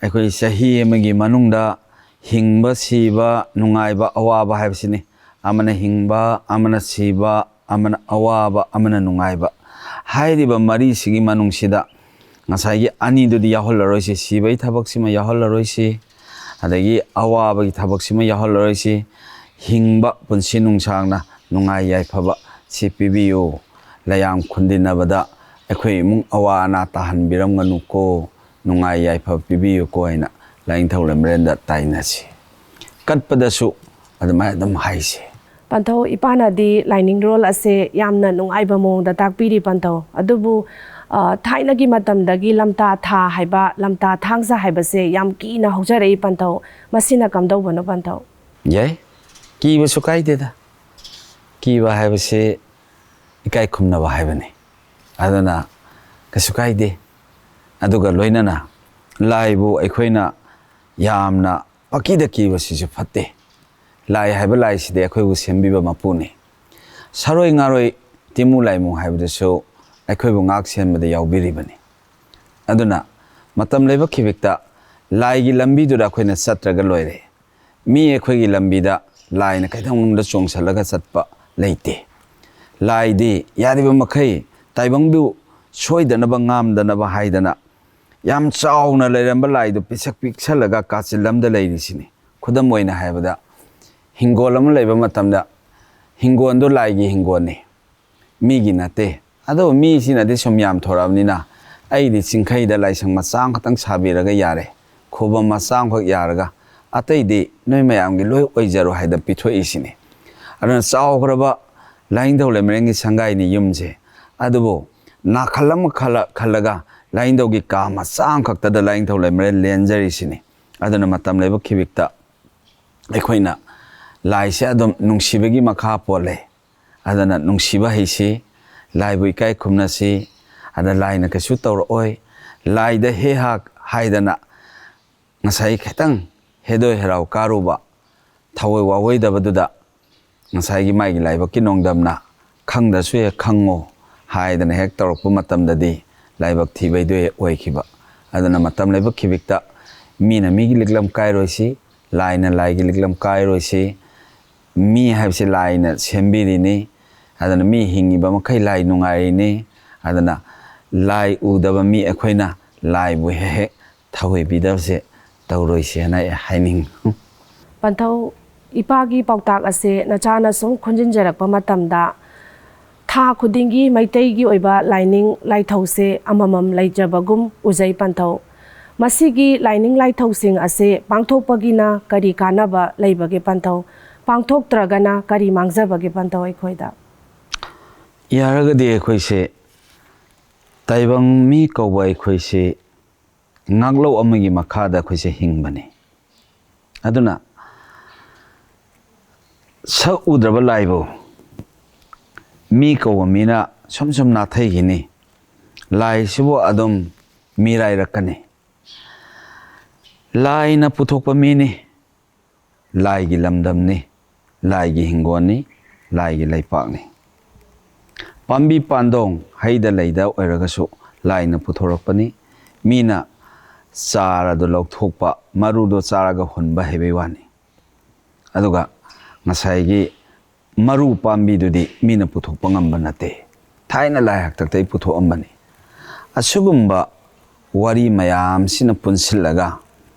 ꯑꯩꯈꯣꯏ ꯆꯍꯤ ꯑꯃꯒꯤ ꯃꯅꯨꯡꯗ ꯍꯤꯡꯕ, ꯁꯤꯕ, ꯅꯨꯡꯉꯥꯏꯕ, ꯑꯋꯥꯕ ꯍꯥꯏꯕꯁꯤꯅꯤ꯫ ꯑꯃꯅ ꯍꯤꯡꯕ, ꯑꯃꯅ ꯁꯤꯕ, ꯑꯃꯅ ꯑꯋꯥꯕ, ꯑꯃꯅ ꯅꯨꯡꯉꯥꯏꯕ꯫ ꯍꯥꯏꯔꯤꯕ ꯃꯔꯤꯁꯤꯒꯤ ꯃꯅꯨꯡꯁꯤꯗ ꯉꯁꯥꯏꯒꯤ ꯑꯅꯤꯗꯨꯗꯤ ꯌꯥꯎꯍꯜꯂꯔꯣꯏꯁꯤ, ꯁꯤꯕꯒꯤ ꯊꯕꯛꯁꯤꯃ ꯌꯥꯎꯍꯜꯂꯔꯣꯏꯁꯤ, ꯑꯗꯒꯤ ꯑꯋꯥꯕꯒꯤ ꯊꯕꯛꯁꯤꯃ ꯌꯥꯎꯍꯜꯂꯔꯣꯏꯁꯤ꯫ ꯍꯤꯡꯕ ꯄꯨꯟꯁꯤ ꯅꯨꯡꯁꯥꯡꯅ ꯅꯨꯡꯉꯥꯏ ꯌꯥꯏꯐꯕ ꯁꯤ ꯄꯤꯕꯤꯌꯨ꯫ ꯂꯌꯥꯝ ꯈꯨꯟꯗꯤꯟꯅꯕꯗ ꯑꯩꯈꯣꯏ ꯏꯃꯨꯡ ꯑꯋꯥ ꯑꯅꯥ ꯇꯥꯍꯟꯕꯤꯔꯝꯒꯅꯨꯀꯣ꯫ ꯅꯨꯡꯉꯥꯏ ꯌꯥꯏꯐꯕ ꯄꯤꯕꯤꯌꯨꯀꯣ ꯍꯥꯏꯅ ꯂꯥꯏꯅꯤꯡꯊꯧ ꯂꯩꯃꯔꯦꯟꯗ ꯇꯥꯏꯅꯁꯤ꯫ ꯀꯠꯄꯗꯁꯨ ꯑꯗꯨꯃꯥꯏꯅ ꯑꯗꯨꯝ ꯍꯥꯏꯁꯤ꯫ ꯄꯟꯊꯧ, ꯏꯄꯥꯅꯗꯤ ꯂꯥꯏꯅꯤꯡꯔꯣꯜ ꯑꯁꯦ ꯌꯥꯝꯅ ꯅꯨꯡꯉꯥꯏꯕ ꯃꯑꯣꯡꯗ ꯇꯥꯛꯄꯤꯔꯤ ꯄꯟꯊꯧ꯫ ꯑꯗꯨꯕꯨ, ꯑ, ꯊꯥꯏꯅꯒꯤ ꯃꯇꯝꯗꯒꯤ ꯂꯝꯇꯥ ꯊꯥ ꯍꯥꯏꯕ, ꯂꯝꯇꯥ ꯊꯥꯡꯖ ꯍꯥꯏꯕꯁꯦ ꯌꯥꯝ ꯀꯤꯅ ꯍꯧꯖꯔꯛꯏ ꯄꯟꯊꯧ꯫ ꯃꯁꯤꯅ ꯀꯝꯗꯧꯕꯅꯣ ꯄꯟꯊꯧ? ꯌꯥꯏ, ꯀꯤꯕꯁꯨ ꯀꯥꯏꯗꯦꯗ꯫ ꯀꯤꯕ ꯍꯥꯏꯕꯁꯤ ꯏꯀꯥꯏ ꯈꯨꯝꯅꯕ ꯍꯥꯏꯕꯅꯤ꯫ ꯑꯗꯨꯅ ꯀꯩꯁꯨ ꯀꯥꯏꯗꯦ꯫ ꯑꯗꯨꯒ ꯂꯣꯏꯅꯅ ꯂꯥꯏꯕꯨ ꯑꯩꯈꯣꯏꯅ ꯌꯥꯝꯅ ꯄꯀꯤꯗ ꯀꯤꯕꯁꯤꯁꯨ ꯐꯠꯇꯦ꯫ ꯂꯥꯏ ꯍꯥꯏꯕ ꯂꯥꯏꯁꯤꯗꯤ ꯑꯩꯈꯣꯏꯕꯨ ꯁꯦꯝꯕꯤꯕ ꯃꯄꯨꯅꯤ꯫ ꯁꯥꯔꯣꯏ ꯉꯥꯔꯣꯏ, ꯇꯤꯃꯨ ꯂꯥꯏꯃꯨ ꯍꯥꯏꯕꯗꯨꯁꯨ ꯑꯩꯈꯣꯏꯕꯨ ꯉꯥꯛ ꯁꯦꯟꯕꯗ ꯌꯥꯎꯕꯤꯔꯤꯕꯅꯤ꯫ ꯑꯗꯨꯅ ꯃꯇꯝ ꯂꯩꯕ ꯈꯤꯕꯤꯛꯇ ꯂꯥꯏꯒꯤ ꯂꯝꯕꯤꯗꯨꯗ ꯑꯩꯈꯣꯏꯅ ꯆꯠꯇ꯭ꯔꯒ ꯂꯣꯏꯔꯦ꯫ ꯃꯤ ꯑꯩꯈꯣꯏꯒꯤ ꯂꯝꯕꯤꯗ ꯂꯥꯏꯅ ꯀꯩꯗꯧꯅꯨꯡꯗ ꯆꯣꯡꯁꯤꯜꯂꯒ ꯆꯠꯄ ꯂꯩꯇꯦ꯫ ꯂꯥꯏꯗꯤ ꯌꯥꯔꯤꯕ ꯃꯈꯩ ꯇꯥꯏꯕꯪꯕꯨ ꯁꯣꯏꯗꯅꯕ ꯉꯥꯝꯗꯅꯕ ꯍꯥꯏꯗꯅ ꯌꯥꯝ ꯆꯥꯎꯅ ꯂꯩꯔꯝꯕ ꯂꯥꯏꯗꯨ ꯄꯤꯛꯁꯛ ꯄꯤꯛꯁꯜꯂꯒ ꯀꯥꯆꯤꯜ ꯑꯃꯗ ꯂꯩꯔꯤꯁꯤꯅꯤ꯫ ꯈꯨꯗꯝ ꯑꯣꯏꯅ ꯍꯥꯏꯕꯗ, ꯍꯤꯡꯒꯣꯜ ꯑꯃ ꯂꯩꯕ ꯃꯇꯝꯗ, ꯍꯤꯡꯒꯣꯜꯗꯨ ꯂꯥꯏꯒꯤ ꯍꯤꯡꯒꯣꯜꯅꯤ, ꯃꯤꯒꯤ ꯅꯠꯇꯦ꯫ ꯑꯗꯨꯕꯨ ꯃꯤꯁꯤꯅꯗꯤ ꯁꯨꯝ ꯌꯥꯝ ꯊꯣꯔꯛꯑꯕꯅꯤꯅ, ꯑꯩꯗꯤ ꯆꯤꯡꯈꯩꯗ ꯂꯥꯏꯁꯪ ꯃꯆꯥ ꯑꯃꯈꯛꯇꯪ ꯁꯥꯕꯤꯔꯒ ꯌꯥꯔꯦ, ꯈꯨꯕꯝ ꯃꯆꯥ ꯑꯃꯈꯛ ꯌꯥꯔꯒ, ꯑꯇꯩꯗꯤ ꯅꯣꯏ ꯃꯌꯥꯝꯒꯤ ꯂꯣꯏ ꯑꯣꯏꯖꯔꯣ ꯍꯥꯏꯗꯅ ꯄꯤꯊꯣꯛꯏꯁꯤꯅꯤ꯫ ꯑꯗꯨꯅ ꯆꯥꯎꯈ꯭ꯔꯕ ꯂꯥꯏꯅꯤꯡꯊꯧ ꯂꯩꯃꯔꯦꯟꯒꯤ ꯁꯪꯒꯥꯏꯅꯤ ꯌꯨꯝꯁꯦ꯫ ꯑꯗꯨꯕꯨ ꯅꯥꯀꯜ ꯑꯃ ꯈꯜꯂ ꯈꯜꯂꯒ ꯂꯥꯏꯅꯤꯡꯊꯧꯒꯤ ꯀꯥ ꯃꯆꯥ ꯑꯃꯈꯛꯇꯗ ꯂꯥꯏꯅꯤꯡꯊꯧ ꯂꯩꯃꯔꯦꯟ ꯂꯦꯟꯖꯔꯤꯁꯤꯅꯤ꯫ ꯑꯗꯨꯅ ꯃꯇꯝ ꯂꯩꯕ ꯈꯤꯕꯤꯛꯇ ꯑꯩꯈꯣꯏꯅ ꯂꯥꯏꯁꯦ ꯑꯗꯨꯝ ꯅꯨꯡꯁꯤꯕꯒꯤ ꯃꯈꯥ ꯄꯣꯜꯂꯦ꯫ ꯑꯗꯨꯅ ꯅꯨꯡꯁꯤꯕ ꯍꯩꯁꯤ, ꯂꯥꯏꯕꯨ ꯏꯀꯥꯏ ꯈꯨꯝꯅꯁꯤ꯫ ꯑꯗ ꯂꯥꯏꯅ ꯀꯩꯁꯨ ꯇꯧꯔꯛꯑꯣꯏ꯫ ꯂꯥꯏꯗ ꯍꯦ ꯍꯥ ꯍꯥꯏꯗꯅ ꯉꯁꯥꯏ ꯈꯤꯇꯪ ꯍꯦꯗꯣꯏ ꯍꯦꯔꯥꯎ ꯀꯥꯔꯨꯕ, ꯊꯋꯥꯏ ꯋꯥꯋꯣꯏꯗꯕꯗꯨꯗ ꯉꯁꯥꯏꯒꯤ ꯃꯥꯒꯤ ꯂꯥꯏꯕꯛꯀꯤ ꯅꯣꯡꯗꯝꯅ "ꯈꯪꯗ꯭ꯔꯁꯨ ꯍꯦꯛ ꯈꯪꯉꯣ" ꯍꯥꯏꯗꯅ ꯍꯦꯛ ꯇꯧꯔꯛꯄ ꯃꯇꯝꯗꯗꯤ ꯂꯥꯏꯕꯛ ꯊꯤꯕꯩꯗꯣ ꯍꯦꯛ ꯑꯣꯏꯈꯤꯕ꯫ ꯑꯗꯨꯅ ꯃꯇꯝ ꯂꯩꯕ ꯈꯤꯕꯤꯛꯇ ꯃꯤꯅ ꯃꯤꯒꯤ ꯂꯤꯛꯂꯝ ꯀꯥꯏꯔꯣꯏꯁꯤ, ꯂꯥꯏꯅ ꯂꯥꯏꯒꯤ ꯂꯤꯛꯂꯝ ꯀꯥꯏꯔꯣꯏꯁꯤ꯫ ꯃꯤ ꯍꯥꯏꯕꯁꯤ ꯂꯥꯏꯅ ꯁꯦꯝꯕꯤꯔꯤꯅꯤ꯫ ꯑꯗꯨꯅ ꯃꯤ ꯍꯤꯡꯉꯤꯕ ꯃꯈꯩ ꯂꯥꯏ ꯅꯨꯡꯉꯥꯏꯔꯤꯅꯤ꯫ ꯑꯗꯨꯅ ꯂꯥꯏ ꯎꯗꯕ ꯃꯤ ꯑꯩꯈꯣꯏꯅ ꯂꯥꯏꯕꯨ ꯍꯦꯛ ꯍꯦꯛ ꯊꯧꯑꯣꯏꯕꯤꯗꯕꯁꯦ ꯇꯧꯔꯣꯏꯁꯦꯅ ꯑꯩ ꯍꯥꯏꯅꯤꯡꯉꯤ꯫ ꯄꯟꯊꯧ, ꯏꯄꯥꯒꯤ ꯄꯥꯎꯇꯥꯛ ꯑꯁꯦ ꯅꯆꯥꯅ ꯁꯨꯝ ꯈꯣꯟꯖꯤꯟꯖꯔꯛꯄ ꯃꯇꯝꯗ ꯊꯥ ꯈꯨꯗꯤꯡꯒꯤ ꯃꯩꯇꯩꯒꯤ ꯑꯣꯏꯕ ꯂꯥꯏꯅꯤꯡ ꯂꯥꯏꯊꯧꯁꯦ ꯑꯃꯃꯝ ꯂꯩꯖꯕꯒꯨꯝ ꯎꯖꯩ ꯄꯟꯊꯧ꯫ ꯃꯁꯤꯒꯤ ꯂꯥꯏꯅꯤꯡ ꯂꯥꯏꯊꯧꯁꯤꯡ ꯑꯁꯦ ꯄꯥꯡꯊꯣꯛꯄꯒꯤꯅ ꯀꯔꯤ ꯀꯥꯟꯅꯕ ꯂꯩꯕꯒꯦ ꯄꯟꯊꯧ? ꯄꯥꯡꯊꯣꯛꯇ꯭ꯔꯒꯅ ꯀꯔꯤ ꯃꯥꯡꯖꯕꯒꯦ ꯄꯟꯊꯧ ꯑꯩꯈꯣꯏꯗ? ꯌꯥꯔꯒꯗꯤ ꯑꯩꯈꯣꯏꯁꯦ, ꯇꯥꯏꯕꯪ ꯃꯤ ꯀꯧꯕ ꯑꯩꯈꯣꯏꯁꯦ ꯉꯥꯛꯂꯧ ꯑꯃꯒꯤ ꯃꯈꯥꯗ ꯑꯩꯈꯣꯏꯁꯦ ꯍꯤꯡꯕꯅꯤ꯫ ꯑꯗꯨꯅ ꯁꯛ ꯎꯗ꯭ꯔꯕ ꯂꯥꯏꯕꯨ ꯃꯤ ꯀꯧꯕ ꯃꯤꯅ ꯁꯨꯝ ꯁꯨꯝ ꯅꯥꯊꯩꯈꯤꯅꯤ꯫ ꯂꯥꯏꯁꯤꯕꯨ ꯑꯗꯨꯝ ꯃꯤꯔꯥꯏꯔꯛꯀꯅꯤ꯫ ꯂꯥꯏꯅ ꯄꯨꯊꯣꯛꯄ ꯃꯤꯅꯤ, ꯂꯥꯏꯒꯤ ꯂꯝꯗꯝꯅꯤ, ꯂꯥꯏꯒꯤ ꯍꯤꯡꯒꯣꯜꯅꯤ, ꯂꯥꯏꯒꯤ ꯂꯩꯄꯥꯛꯅꯤ꯫ ꯄꯥꯝꯕꯤ ꯄꯥꯟꯗꯣꯡ ꯍꯩꯗ ꯂꯩꯗ ꯑꯣꯏꯔꯒꯁꯨ ꯂꯥꯏꯅ ꯄꯨꯊꯣꯔꯛꯄꯅꯤ꯫ ꯃꯤꯅ ꯆꯥꯔꯗꯨ ꯂꯧꯊꯣꯛꯄ, ꯃꯔꯨꯗꯣ ꯆꯥꯔꯒ ꯍꯨꯟꯕ ꯍꯩꯕꯩ ꯋꯥꯅꯤ꯫ ꯑꯗꯨꯒ ꯉꯁꯥꯏꯒꯤ ꯃꯔꯨ ꯄꯥꯝꯕꯤꯗꯨꯗꯤ ꯃꯤꯅ ꯄꯨꯊꯣꯛꯄ ꯉꯝꯕ ꯅꯠꯇꯦ, ꯊꯥꯏꯅ ꯂꯥꯏ ꯍꯥꯛꯇꯛꯇꯒꯤ ꯄꯨꯊꯣꯛꯑꯝꯕꯅꯤ꯫ ꯑꯁꯤꯒꯨꯝꯕ ꯋꯥꯔꯤ ꯃꯌꯥꯝꯁꯤꯅ ꯄꯨꯟꯁꯤꯜꯂꯒ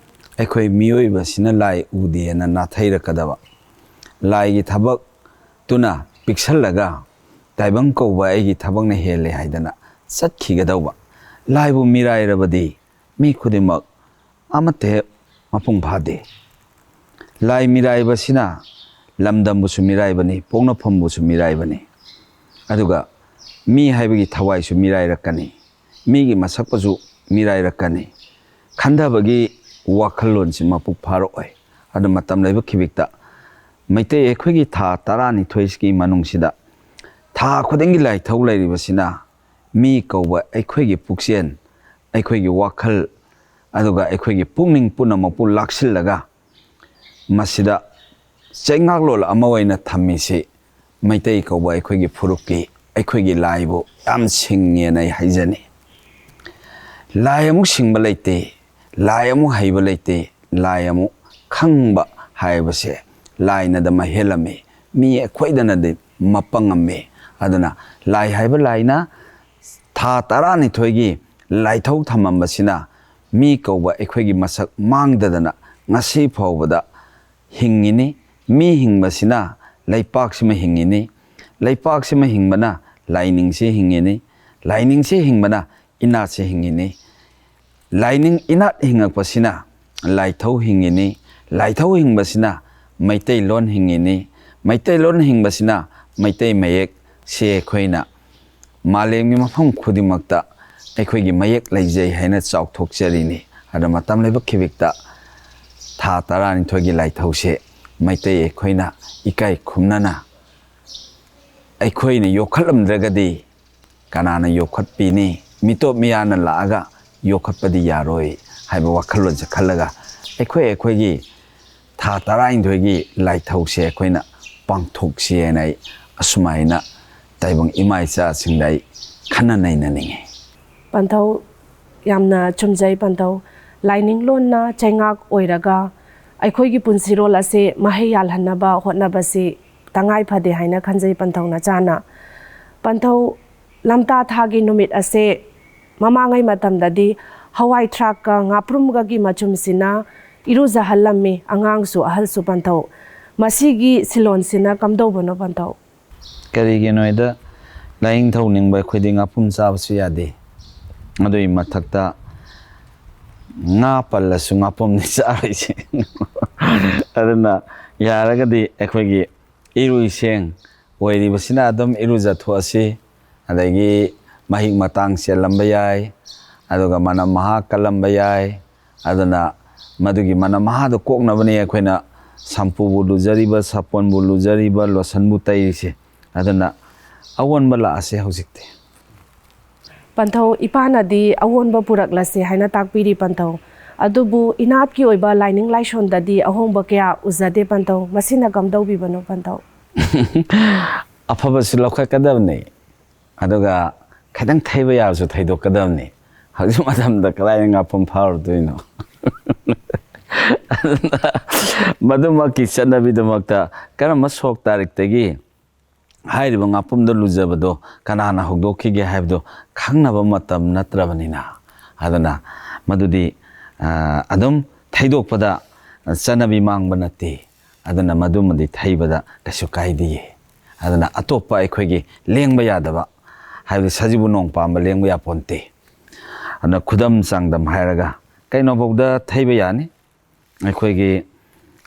ꯑꯩꯈꯣꯏ ꯃꯤꯑꯣꯏꯕꯁꯤꯅ ꯂꯥꯏ ꯎꯗꯦꯅ ꯅꯥꯊꯩꯔꯛꯀꯗꯕ, ꯂꯥꯏꯒꯤ ꯊꯕꯛꯇꯨꯅ ꯄꯤꯛꯁꯜꯂꯒ ꯇꯥꯏꯕꯪ ꯀꯧꯕ ꯑꯩꯒꯤ ꯊꯕꯛꯅ ꯍꯦꯜꯂꯦ ꯍꯥꯏꯗꯅ ꯆꯠꯈꯤꯒꯗꯧꯕ, ꯂꯥꯏꯕꯨ ꯃꯤꯔꯥꯏꯔꯕꯗꯤ ꯃꯤ ꯈꯨꯗꯤꯡꯃꯛ ꯑꯃꯠꯇ ꯍꯦꯛ ꯃꯄꯨꯡ ꯐꯥꯗꯦ꯫ ꯂꯥꯏ ꯃꯤꯔꯥꯏꯕꯁꯤꯅ ꯂꯝꯗꯝꯕꯨꯁꯨ ꯃꯤꯔꯥꯏꯕꯅꯤ, ꯄꯣꯛꯅꯐꯝꯕꯨꯁꯨ ꯃꯤꯔꯥꯏꯕꯅꯤ, ꯑꯗꯨꯒ ꯃꯤ ꯍꯥꯏꯕꯒꯤ ꯊꯋꯥꯏꯁꯨ ꯃꯤꯔꯥꯏꯔꯛꯀꯅꯤ, ꯃꯤꯒꯤ ꯃꯁꯛꯄꯨꯁꯨ ꯃꯤꯔꯥꯏꯔꯛꯀꯅꯤ꯫ ꯈꯟꯊꯕꯒꯤ ꯋꯥꯈꯜꯂꯣꯟꯁꯤ ꯃꯄꯨꯡ ꯐꯥꯔꯛꯑꯣꯏ꯫ ꯑꯗꯨ ꯃꯇꯝ ꯂꯩꯕ ꯈꯤꯕꯤꯛꯇ ꯃꯩꯇꯩ ꯑꯩꯈꯣꯏꯒꯤ ꯊꯥ ꯇꯔꯥꯅꯤꯊꯣꯏꯁꯤꯒꯤ ꯃꯅꯨꯡꯁꯤꯗ ꯊꯥ ꯈꯨꯗꯤꯡꯒꯤ ꯂꯥꯏꯊꯧ ꯂꯩꯔꯤꯕꯁꯤꯅ ꯃꯤ ꯀꯧꯕ ꯑꯩꯈꯣꯏꯒꯤ ꯄꯨꯛꯆꯦꯜ, ꯑꯩꯈꯣꯏꯒꯤ ꯋꯥꯈꯜ, ꯑꯗꯨꯒ ꯑꯩꯈꯣꯏꯒꯤ ꯄꯨꯛꯅꯤꯡ ꯄꯨꯝꯅꯃꯛꯄꯨ ꯂꯥꯛꯁꯤꯜꯂꯒ ꯃꯁꯤꯗ ꯆꯩꯉꯥꯛꯂꯣꯟ ꯑꯃ ꯑꯣꯏꯅ ꯊꯝꯃꯤꯁꯤ ꯃꯩꯇꯩ ꯀꯧꯕ ꯑꯩꯈꯣꯏꯒꯤ ꯐꯨꯔꯨꯞꯀꯤ, ꯑꯩꯈꯣꯏꯒꯤ ꯂꯥꯏꯕꯨ ꯌꯥꯝ ꯁꯤꯡꯉꯦꯅ ꯑꯩ ꯍꯥꯏꯖꯅꯤ꯫ ꯂꯥꯏ ꯑꯃꯨꯛ ꯁꯤꯡꯕ ꯂꯩꯇꯦ, ꯂꯥꯏ ꯑꯃꯨꯛ ꯍꯩꯕ ꯂꯩꯇꯦ, ꯂꯥꯏ ꯑꯃꯨꯛ ꯈꯪꯕ ꯍꯥꯏꯕꯁꯦ ꯂꯥꯏꯅꯗ ꯃꯍꯦꯜꯂꯝꯃꯤ, ꯃꯤ ꯑꯩꯈꯣꯏꯗꯅꯗꯤ ꯃꯄꯪꯉꯝꯃꯤ꯫ ꯑꯗꯨꯅ ꯂꯥꯏ ꯍꯥꯏꯕ ꯂꯥꯏꯅ ꯊꯥ ꯇꯔꯥꯅꯤꯊꯣꯏꯒꯤ ꯂꯥꯏꯊꯧ ꯊꯝꯃꯝꯕꯁꯤꯅ ꯃꯤ ꯀꯧꯕ ꯑꯩꯈꯣꯏꯒꯤ ꯃꯁꯛ ꯃꯥꯡꯗꯗꯅ ꯉꯁꯤ ꯐꯥꯎꯕꯗ ꯍꯤꯡꯉꯤꯅꯤ꯫ ꯃꯤ ꯍꯤꯡꯕꯁꯤꯅ ꯂꯩꯄꯥꯛꯁꯤꯃ ꯍꯤꯡꯉꯤꯅꯤ, ꯂꯩꯄꯥꯛꯁꯤꯃ ꯍꯤꯡꯕꯅ ꯂꯥꯏꯅꯤꯡꯁꯤ ꯍꯤꯡꯉꯤꯅꯤ, ꯂꯥꯏꯅꯤꯡꯁꯤ ꯍꯤꯡꯕꯅ ꯏꯅꯥꯠꯁꯤ ꯍꯤꯡꯉꯤꯅꯤ, ꯂꯥꯏꯅꯤꯡ ꯏꯅꯥꯠ ꯍꯤꯡꯉꯛꯄꯁꯤꯅ ꯂꯥꯏꯊꯧ ꯍꯤꯡꯉꯤꯅꯤ, ꯂꯥꯏꯊꯧ ꯍꯤꯡꯕꯁꯤꯅ ꯃꯩꯇꯩꯂꯣꯟ ꯍꯤꯡꯉꯤꯅꯤ, ꯃꯩꯇꯩꯂꯣꯟ ꯍꯤꯡꯕꯁꯤꯅ ꯃꯩꯇꯩ ꯃꯌꯦꯛ ꯁꯤ ꯑꯩꯈꯣꯏꯅ ꯃꯥꯂꯦꯝꯒꯤ ꯃꯐꯝ ꯈꯨꯗꯤꯡꯃꯛꯇ ꯑꯩꯈꯣꯏꯒꯤ ꯃꯌꯦꯛ ꯂꯩꯖꯩ ꯍꯥꯏꯅ ꯆꯥꯎꯊꯣꯛꯆꯔꯤꯅꯤ꯫ ꯑꯗꯣ ꯃꯇꯝ ꯂꯩꯕ ꯈꯤꯕꯤꯛꯇ ꯊꯥ ꯇꯔꯥꯅꯤꯊꯣꯏꯒꯤ ꯂꯥꯏꯊꯧꯁꯦ ꯃꯩꯇꯩ ꯑꯩꯈꯣꯏꯅ ꯏꯀꯥꯏ ꯈꯨꯝꯅꯅ ꯑꯩꯈꯣꯏꯅ ꯌꯣꯛꯈꯠꯂꯝꯗ꯭ꯔꯒꯗꯤ ꯀꯅꯥꯅ ꯌꯣꯛꯈꯠꯄꯤꯅꯤ? ꯃꯤꯇꯣꯞ ꯃꯤꯌꯥꯅ ꯂꯥꯛꯑꯒ ꯌꯣꯛꯈꯠꯄꯗꯤ ꯌꯥꯔꯣꯏ ꯍꯥꯏꯕ ꯋꯥꯈꯜꯂꯣꯟꯁꯦ ꯈꯜꯂꯒ ꯑꯩꯈꯣꯏ ꯑꯩꯈꯣꯏꯒꯤ ꯊꯥ ꯇꯔꯥꯅꯤꯊꯣꯏꯒꯤ ꯂꯥꯏꯊꯧꯁꯦ ꯑꯩꯈꯣꯏꯅ ꯄꯥꯡꯊꯣꯛꯁꯤ ꯍꯥꯏꯅ ꯑꯩ ꯑꯁꯨꯃꯥꯏꯅ ꯇꯥꯏꯕꯪ ꯏꯃꯥ ꯏꯆꯥꯁꯤꯡꯗ ꯑꯩ ꯈꯟꯅ ꯅꯩꯅꯅꯤꯡꯉꯤ꯫ ꯄꯟꯊꯧ, ꯌꯥꯝꯅ ꯆꯨꯝꯖꯩ ꯄꯟꯊꯧ꯫ ꯂꯥꯏꯅꯤꯡꯂꯣꯟꯅ ꯆꯩꯉꯥꯛ ꯑꯣꯏꯔꯒ ꯑꯩꯈꯣꯏꯒꯤ ꯄꯨꯟꯁꯤꯔꯣꯜ ꯑꯁꯦ ꯃꯍꯩ ꯌꯥꯜꯍꯟꯅꯕ ꯍꯣꯠꯅꯕꯁꯤ ꯇꯉꯥꯏ ꯐꯗꯦ ꯍꯥꯏꯅ ꯈꯟꯖꯩ ꯄꯟꯊꯧ ꯅꯆꯥꯅ꯫ ꯄꯟꯊꯧ, ꯂꯝꯇꯥ ꯊꯥꯒꯤ ꯅꯨꯃꯤꯠ ꯑꯁꯦ ꯃꯃꯥꯡꯉꯩ ꯃꯇꯝꯗꯗꯤ ꯍꯋꯥꯏ ꯊ꯭ꯔꯥꯛꯀ ꯉꯥꯄ꯭ꯔꯨꯝꯒꯒꯤ ꯃꯆꯨꯝꯁꯤꯅ ꯏꯔꯨꯖꯍꯜꯂꯝꯃꯤ ꯑꯉꯥꯡꯁꯨ ꯑꯍꯜꯁꯨ ꯄꯟꯊꯧ꯫ ꯃꯁꯤꯒꯤ ꯁꯤꯂꯣꯟꯁꯤꯅ ꯀꯝꯗꯧꯕꯅꯣ ꯄꯟꯊꯧ? ꯀꯔꯤꯒꯤꯅꯣꯗ, ꯂꯥꯏꯅꯤꯡꯊꯧ ꯅꯤꯡꯕ ꯑꯩꯈꯣꯏꯗꯤ ꯉꯥꯄ꯭ꯔꯨꯝ ꯆꯥꯕꯁꯨ ꯌꯥꯗꯦ꯫ ꯑꯗꯨꯒꯤ ꯃꯊꯛꯇ ꯉꯥ ꯄꯜꯂꯁꯨ ꯉꯥꯄ꯭ꯔꯨꯝꯗꯤ ꯆꯥꯔꯣꯏꯁꯦ꯫ ꯑꯗꯨꯅ ꯌꯥꯔꯒꯗꯤ ꯑꯩꯈꯣꯏꯒꯤ ꯏꯔꯨ ꯏꯁꯦꯡ ꯑꯣꯏꯔꯤꯕꯁꯤꯅ ꯑꯗꯨꯝ ꯏꯔꯨꯖꯊꯣꯛꯑꯁꯤ꯫ ꯑꯗꯒꯤ ꯃꯍꯤꯛ ꯃꯇꯥꯡ ꯆꯦꯜꯂꯝꯕ ꯌꯥꯏ, ꯑꯗꯨꯒ ꯃꯅꯝ ꯃꯍꯥ ꯀꯜꯂꯝꯕ ꯌꯥꯏ꯫ ꯑꯗꯨꯅ ꯃꯗꯨꯒꯤ ꯃꯅꯝ ꯃꯍꯥꯗꯣ ꯀꯣꯛꯅꯕꯅꯤ ꯑꯩꯈꯣꯏꯅ ꯁꯝꯄꯨꯕꯨ ꯂꯨꯖꯔꯤꯕ, ꯁꯥꯄꯣꯟꯕꯨ ꯂꯨꯖꯔꯤꯕ, ꯂꯣꯁꯟꯕꯨ ꯇꯩꯔꯤꯁꯦ꯫ ꯑꯗꯨꯅ ꯑꯑꯣꯟꯕ ꯂꯥꯛꯑꯁꯦ ꯍꯧꯖꯤꯛꯇꯤ꯫ ꯄꯟꯊꯧ, ꯏꯄꯥꯅꯗꯤ ꯑꯑꯣꯟꯕ ꯄꯨꯔꯛꯂꯁꯦ ꯍꯥꯏꯅ ꯇꯥꯛꯄꯤꯔꯤ ꯄꯟꯊꯧ꯫ ꯑꯗꯨꯕꯨ ꯏꯅꯥꯠꯀꯤ ꯑꯣꯏꯕ ꯂꯥꯏꯅꯤꯡ ꯂꯥꯏꯁꯣꯟꯗꯗꯤ ꯑꯍꯣꯡꯕ ꯀꯌꯥ ꯎꯖꯗꯦ ꯄꯟꯊꯧ꯫ ꯃꯁꯤꯅ ꯀꯝꯗꯧꯕꯤꯕꯅꯣ ꯄꯟꯊꯧ? ꯑꯐꯕꯁꯨ ꯂꯧꯈꯠꯀꯗꯕꯅꯤ, ꯑꯗꯨꯒ ꯈꯤꯇꯪ ꯊꯩꯕ ꯌꯥꯕꯁꯨ ꯊꯩꯗꯣꯛꯀꯗꯕꯅꯤ꯫ ꯍꯧꯖꯤꯛ ꯃꯇꯝꯗ ꯀꯗꯥꯏꯗ ꯉꯥꯄ꯭ꯔꯨꯝ ꯐꯥꯔꯨꯗꯣꯏꯅꯣ? ꯑꯗꯨꯅ ꯃꯗꯨꯃꯛꯀꯤ ꯆꯠꯅꯕꯤꯗꯨꯃꯛꯇ ꯀꯔꯝꯕ ꯁꯣꯛ ꯇꯥꯔꯤꯛꯇꯒꯤ ꯍꯥꯏꯔꯤꯕ ꯉꯥꯄ꯭ꯔꯨꯝꯗ ꯂꯨꯖꯕꯗꯣ ꯀꯅꯥꯅ ꯍꯧꯗꯣꯛꯈꯤꯒꯦ ꯍꯥꯏꯕꯗꯣ ꯈꯪꯅꯕ ꯃꯇꯝ ꯅꯠꯇ꯭ꯔꯕꯅꯤꯅ, ꯑꯗꯨꯅ ꯃꯗꯨꯗꯤ, ꯑ, ꯑꯗꯨꯝ ꯊꯩꯗꯣꯛꯄꯗ ꯆꯠꯅꯕꯤ ꯃꯥꯡꯕ ꯅꯠꯇꯦ꯫ ꯑꯗꯨꯅ ꯃꯗꯨꯃꯗꯤ ꯊꯩꯕꯗ ꯀꯩꯁꯨ ꯀꯥꯏꯗꯦ꯫ ꯑꯗꯨꯅ ꯑꯇꯣꯞꯄ ꯑꯩꯈꯣꯏꯒꯤ ꯂꯦꯡꯕ ꯌꯥꯗꯕ, ꯍꯥꯏꯕꯗꯤ ꯁꯖꯤꯕꯨ ꯅꯣꯡ ꯄꯥꯝꯕ ꯂꯦꯡꯕ ꯌꯥꯄꯣꯟꯇꯦ꯫ ꯑꯗꯨꯅ ꯈꯨꯗꯝ ꯆꯥꯡꯗꯝ ꯍꯥꯏꯔꯒ ꯀꯩꯅꯣꯐꯥꯎꯗ ꯊꯩꯕ ꯌꯥꯅꯤ꯫ ꯑꯩꯈꯣꯏꯒꯤ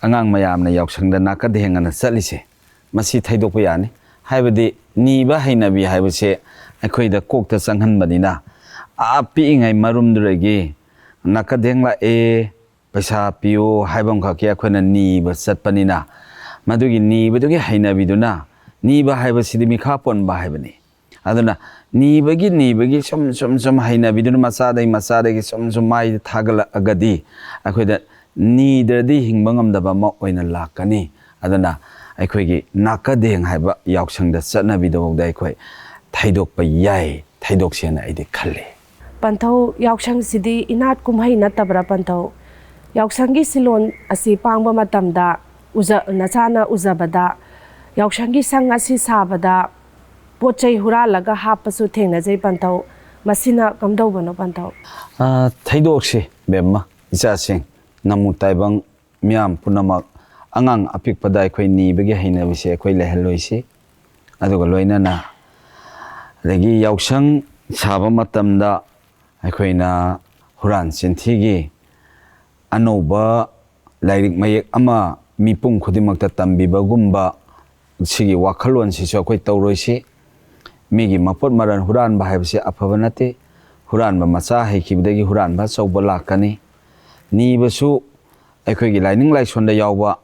ꯑꯉꯥꯡ ꯃꯌꯥꯝꯅ ꯌꯥꯎꯁꯪꯗ ꯅꯥꯀꯗꯦꯡ ꯑꯅ ꯆꯠꯂꯤꯁꯦ, ꯃꯁꯤ ꯊꯩꯗꯣꯛꯄ ꯌꯥꯅꯤ꯫ ꯍꯥꯏꯕꯗꯤ ꯅꯤꯕ ꯍꯩꯅꯕꯤ ꯍꯥꯏꯕꯁꯦ ꯑꯩꯈꯣꯏꯗ ꯀꯣꯛꯇ ꯆꯪꯍꯟꯕꯅꯤꯅ, ꯑꯥ ꯄꯤꯛꯏꯉꯩ ꯃꯔꯨꯝꯗꯨꯗꯒꯤ ꯅꯥꯀꯗꯦꯡ ꯂꯥꯛꯑꯦ, ꯄꯩꯁꯥ ꯄꯤꯌꯨ ꯍꯥꯏꯕ ꯑꯃꯈꯛꯀꯤ ꯑꯩꯈꯣꯏꯅ ꯅꯤꯕ ꯆꯠꯄꯅꯤꯅ, ꯃꯗꯨꯒꯤ ꯅꯤꯕꯗꯨꯒꯤ ꯍꯩꯅꯕꯤꯗꯨꯅ, ꯅꯤꯕ ꯍꯥꯏꯕꯁꯤꯗꯤ ꯃꯤꯈꯥ ꯄꯣꯟꯕ ꯍꯥꯏꯕꯅꯤ꯫ ꯑꯗꯨꯅ ꯅꯤꯕꯒꯤ, ꯅꯤꯕꯒꯤ ꯁꯨꯝ, ꯁꯨꯝ, ꯁꯨꯝ ꯍꯩꯅꯕꯤꯗꯨꯅ ꯃꯆꯥꯗꯒꯤ, ꯃꯆꯥꯗꯒꯤ ꯁꯨꯝ, ꯁꯨꯝ ꯃꯥꯏꯗ ꯊꯥꯒꯠꯂꯛꯑꯒꯗꯤ ꯑꯩꯈꯣꯏꯗ ꯅꯤꯗ꯭ꯔꯗꯤ ꯍꯤꯡꯕ ꯉꯝꯗꯕ ꯑꯃ ꯑꯣꯏꯅ ꯂꯥꯛꯀꯅꯤ꯫ ꯑꯗꯨꯅ ꯑꯩꯈꯣꯏꯒꯤ ꯅꯥꯀꯗꯦꯡ ꯍꯥꯏꯕ ꯌꯥꯎꯁꯪꯗ ꯆꯠꯅꯕꯤꯗꯨꯐꯥꯎꯗ ꯑꯩꯈꯣꯏ ꯊꯩꯗꯣꯛꯄ ꯌꯥꯏ, ꯊꯩꯗꯣꯛꯁꯦꯅ ꯑꯩꯗꯤ ꯈꯜꯂꯤ꯫ ꯄꯟꯊꯧ, ꯌꯥꯎꯁꯪꯁꯤꯗꯤ ꯏꯅꯥꯠ ꯀꯨꯝꯍꯩ ꯅꯠꯇꯕ꯭ꯔꯥ ꯄꯟꯊꯧ? ꯌꯥꯎꯁꯪꯒꯤ ꯁꯤꯂꯣꯟ ꯑꯁꯤ ꯄꯥꯡꯕ ꯃꯇꯝꯗ ꯎꯖ-, ꯅꯆꯥꯅ ꯎꯖꯕꯗ, ꯌꯥꯎꯁꯪꯒꯤ ꯁꯪ ꯑꯁꯤ ꯁꯥꯕꯗ ꯄꯣꯠ ꯆꯩ ꯍꯨꯔꯥꯜꯂꯒ ꯍꯥꯞꯄꯁꯨ ꯊꯦꯡꯅꯖꯩ ꯄꯟꯊꯧ꯫ ꯃꯁꯤꯅ ꯀꯝꯗꯧꯕꯅꯣ ꯄꯟꯊꯧ? ꯑ, ꯊꯩꯗꯣꯛꯁꯤ ꯕꯦꯝꯃ, ꯏꯆꯥꯁꯤꯡ, ꯅꯃꯨ ꯇꯥꯏꯕꯪ ꯃꯤꯌꯥꯝ ꯄꯨꯝꯅꯃꯛ, ꯑꯉꯥꯡ ꯑꯄꯤꯛꯄꯗ ꯑꯩꯈꯣꯏ ꯅꯤꯕꯒꯤ ꯍꯩꯅꯕꯤꯁꯦ ꯑꯩꯈꯣꯏ ꯂꯩꯍꯜꯂꯣꯏꯁꯤ꯫ ꯑꯗꯨꯒ ꯂꯣꯏꯅꯅ ꯑꯗꯒꯤ ꯌꯥꯎꯁꯪ ꯁꯥꯕ ꯃꯇꯝꯗ ꯑꯩꯈꯣꯏꯅ ꯍꯨꯔꯥꯟ ꯆꯤꯟꯊꯤꯒꯤ ꯑꯅꯧꯕ ꯂꯥꯏꯔꯤꯛ ꯃꯌꯦꯛ ꯑꯃ ꯃꯤꯄꯨꯝ ꯈꯨꯗꯤꯡꯃꯛꯇ ꯇꯝꯕꯤꯕꯒꯨꯝꯕ ꯁꯤꯒꯤ ꯋꯥꯈꯜꯂꯣꯟꯁꯤꯁꯨ ꯑꯩꯈꯣꯏ ꯇꯧꯔꯣꯏꯁꯤ꯫ ꯃꯤꯒꯤ ꯃꯄꯣꯠ ꯃꯔꯜ ꯍꯨꯔꯥꯟꯕ ꯍꯥꯏꯕꯁꯤ ꯑꯐꯕ ꯅꯠꯇꯦ꯫ ꯍꯨꯔꯥꯟꯕ ꯃꯆꯥ ꯍꯩꯈꯤꯕꯗꯒꯤ ꯍꯨꯔꯥꯟꯕ ꯑꯆꯧꯕ ꯂꯥꯛꯀꯅꯤ꯫ ꯅꯤꯕꯁꯨ ꯑꯩꯈꯣꯏꯒꯤ ꯂꯥꯏꯅꯤꯡ ꯂꯥꯏꯁꯣꯟꯗ ꯌꯥꯎꯕ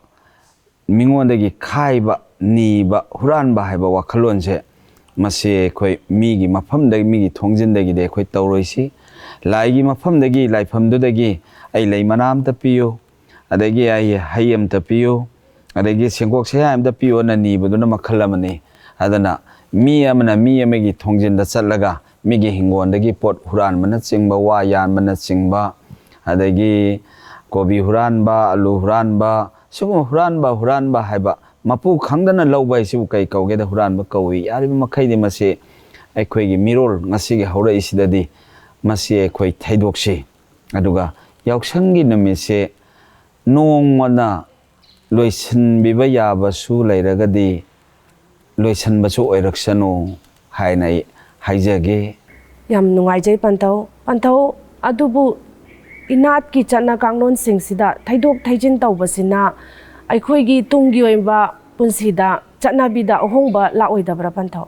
ꯃꯤꯉꯣꯟꯗꯒꯤ ꯈꯥꯏꯕ, ꯅꯤꯕ, ꯍꯨꯔꯥꯟꯕ ꯍꯥꯏꯕ ꯋꯥꯈꯜꯂꯣꯟꯁꯦ ꯃꯁꯤ ꯑꯩꯈꯣꯏ ꯃꯤꯒꯤ ꯃꯐꯝꯗꯒꯤ, ꯃꯤꯒꯤ ꯊꯣꯡꯖꯤꯟꯗꯒꯤꯗꯤ ꯑꯩꯈꯣꯏ ꯇꯧꯔꯣꯏꯁꯤ꯫ ꯂꯥꯏꯒꯤ ꯃꯐꯝꯗꯒꯤ, ꯂꯥꯏꯐꯝꯗꯨꯗꯒꯤ ꯑꯩ ꯂꯩ ꯃꯅꯥ ꯑꯝꯇ ꯄꯤꯌꯨ, ꯑꯗꯒꯤ ꯑꯩ ꯍꯩ ꯑꯝꯇ ꯄꯤꯌꯨ, ꯑꯗꯒꯤ ꯁꯦꯡꯀꯣꯛ ꯁꯦꯌꯥꯏ ꯑꯝꯇ ꯄꯤꯌꯨꯅ ꯅꯤꯕꯗꯨꯅ ꯃꯈꯜ ꯑꯃꯅꯤ꯫ ꯑꯗꯨꯅ ꯃꯤ ꯑꯃꯅ ꯃꯤ ꯑꯃꯒꯤ ꯊꯣꯡꯖꯤꯟꯗ ꯆꯠꯂꯒ ꯃꯤꯒꯤ ꯍꯤꯡꯒꯣꯜꯗꯒꯤ ꯄꯣꯠ ꯍꯨꯔꯥꯟꯕꯅꯆꯤꯡꯕ, ꯋꯥ ꯌꯥꯟꯕꯅꯆꯤꯡꯕ, ꯑꯗꯒꯤ ꯀꯣꯕꯤ ꯍꯨꯔꯥꯟꯕ, ꯑꯂꯨ ꯍꯨꯔꯥꯟꯕ, ꯁꯤꯒꯨꯝꯕ ꯍꯨꯔꯥꯟꯕ, ꯍꯨꯔꯥꯟꯕ ꯍꯥꯏꯕ, ꯃꯄꯨ ꯈꯪꯗꯅ ꯂꯧꯕ ꯍꯥꯏꯁꯤꯕꯨ ꯀꯩ ꯀꯧꯒꯦꯗ? ꯍꯨꯔꯥꯟꯕ ꯀꯧꯏ꯫ ꯌꯥꯔꯤꯕ ꯃꯈꯩꯗꯤ ꯃꯁꯤ ꯑꯩꯈꯣꯏꯒꯤ ꯃꯤꯔꯣꯜ ꯉꯁꯤꯒꯤ ꯍꯧꯔꯛꯏꯁꯤꯗꯗꯤ ꯃꯁꯤ ꯑꯩꯈꯣꯏ ꯊꯩꯗꯣꯛꯁꯤ꯫ ꯑꯗꯨꯒ ꯌꯥꯎꯁꯪꯒꯤ ꯅꯨꯃꯤꯠꯁꯦ ꯅꯣꯡꯃꯅ ꯂꯣꯏꯁꯤꯟꯕꯤꯕ ꯌꯥꯕꯁꯨ ꯂꯩꯔꯒꯗꯤ ꯂꯣꯏꯁꯤꯟꯕꯁꯨ ꯑꯣꯏꯔꯛꯁꯅꯨ ꯍꯥꯏꯅ ꯑꯩ ꯍꯥꯏꯖꯒꯦ꯫ ꯌꯥꯝ ꯅꯨꯡꯉꯥꯏꯖꯩ ꯄꯟꯊꯧ꯫ ꯄꯟꯊꯧ, ꯑꯗꯨꯕꯨ ꯏꯅꯥꯠꯀꯤ ꯆꯠꯅ ꯀꯥꯡꯂꯣꯟꯁꯤꯡꯁꯤꯗ ꯊꯩꯗꯣꯛ ꯊꯩꯖꯤꯟ ꯇꯧꯕꯁꯤꯅ ꯑꯩꯈꯣꯏꯒꯤ ꯇꯨꯡꯒꯤ ꯑꯣꯏꯕ ꯄꯨꯟꯁꯤꯗ ꯆꯠꯅꯕꯤꯗ ꯑꯍꯣꯡꯕ ꯂꯥꯛꯑꯣꯏꯗꯕ꯭ꯔꯥ ꯄꯟꯊꯧ?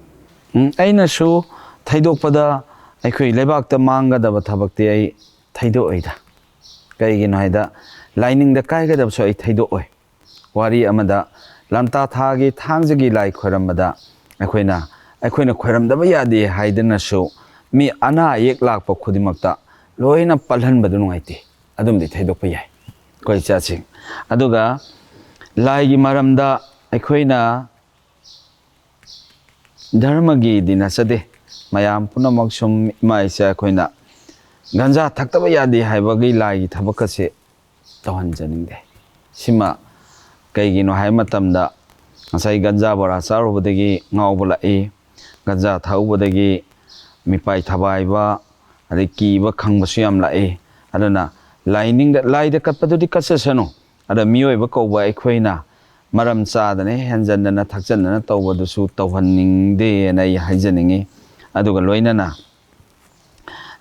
ꯎꯝ, ꯑꯩꯅꯁꯨ ꯊꯩꯗꯣꯛꯄꯗ ꯑꯩꯈꯣꯏ ꯂꯩꯕꯥꯛꯇ ꯃꯥꯡꯒꯗꯕ ꯊꯕꯛꯇꯤ ꯑꯩ ꯊꯩꯗꯣꯛꯑꯣꯏꯗ꯫ ꯀꯩꯒꯤꯅꯣ ꯍꯥꯏꯗ, ꯂꯥꯏꯅꯤꯡꯗ ꯀꯥꯏꯒꯗꯕꯁꯨ ꯑꯩ ꯊꯩꯗꯣꯛꯑꯣꯏ꯫ ꯋꯥꯔꯤ ꯑꯃꯗ, ꯂꯝꯇꯥ ꯊꯥꯒꯤ ꯊꯥꯡꯖꯒꯤ ꯂꯥꯏ ꯈꯣꯏꯔꯝꯕꯗ ꯑꯩꯈꯣꯏꯅ, ꯑꯩꯈꯣꯏꯅ ꯈꯣꯏꯔꯝꯗꯕ ꯌꯥꯗꯦ ꯍꯥꯏꯗꯅꯁꯨ ꯃꯤ ꯑꯅꯥ ꯑꯌꯦꯛ ꯂꯥꯛꯄ ꯈꯨꯗꯤꯡꯃꯛꯇ ꯂꯣꯏꯅ ꯄꯜꯍꯟꯕꯗꯨ ꯅꯨꯡꯉꯥꯏꯇꯦ꯫ ꯑꯗꯨꯝꯗꯤ ꯊꯩꯗꯣꯛꯄ ꯌꯥꯏ ꯑꯩꯈꯣꯏ ꯏꯆꯥꯁꯤꯡ꯫ ꯑꯗꯨꯒ ꯂꯥꯏꯒꯤ ꯃꯔꯝꯗ ꯑꯩꯈꯣꯏꯅ ꯙꯔꯃꯒꯤꯗꯤ ꯅꯠꯆꯗꯦ꯫ ꯃꯌꯥꯝ ꯄꯨꯝꯅꯃꯛ ꯁꯨꯝ ꯏꯃꯥ ꯏꯆꯥ ꯑꯩꯈꯣꯏꯅ ꯒꯟꯖꯥ ꯊꯛꯇꯕ ꯌꯥꯗꯦ ꯍꯥꯏꯕꯒꯤ ꯂꯥꯏꯒꯤ ꯊꯕꯛ ꯑꯁꯦ ꯇꯧꯍꯟꯖꯅꯤꯡꯗꯦ꯫ ꯁꯤꯃ ꯀꯩꯒꯤꯅꯣ ꯍꯥꯏꯕ ꯃꯇꯝꯗ, ꯉꯁꯥꯏ ꯒꯟꯖꯥ ꯕꯣꯔꯥ ꯆꯥꯔꯨꯕꯗꯒꯤ ꯉꯥꯎꯕ ꯂꯥꯛꯏ, ꯒꯟꯖꯥ ꯊꯛꯎꯕꯗꯒꯤ ꯃꯤꯄꯥꯏ ꯊꯕꯥꯏꯕ, ꯑꯗꯩ ꯀꯤꯕ ꯈꯪꯕꯁꯨ ꯌꯥꯝ ꯂꯥꯛꯏ꯫ ꯑꯗꯨꯅ ꯂꯥꯏꯅꯤꯡꯗ, ꯂꯥꯏꯗ ꯀꯠꯄꯗꯨꯗꯤ ꯀꯠꯆꯁꯅꯨ, ꯑꯗ ꯃꯤꯑꯣꯏꯕ ꯀꯧꯕ ꯑꯩꯈꯣꯏꯅ ꯃꯔꯝ ꯆꯥꯗꯅ ꯍꯦꯟꯖꯟꯗꯅ ꯊꯛꯆꯟꯗꯅ ꯇꯧꯕꯗꯨꯁꯨ ꯇꯧꯍꯟꯅꯤꯡꯗꯦꯅ ꯑꯩ ꯍꯥꯏꯖꯅꯤꯡꯉꯤ꯫ ꯑꯗꯨꯒ ꯂꯣꯏꯅꯅ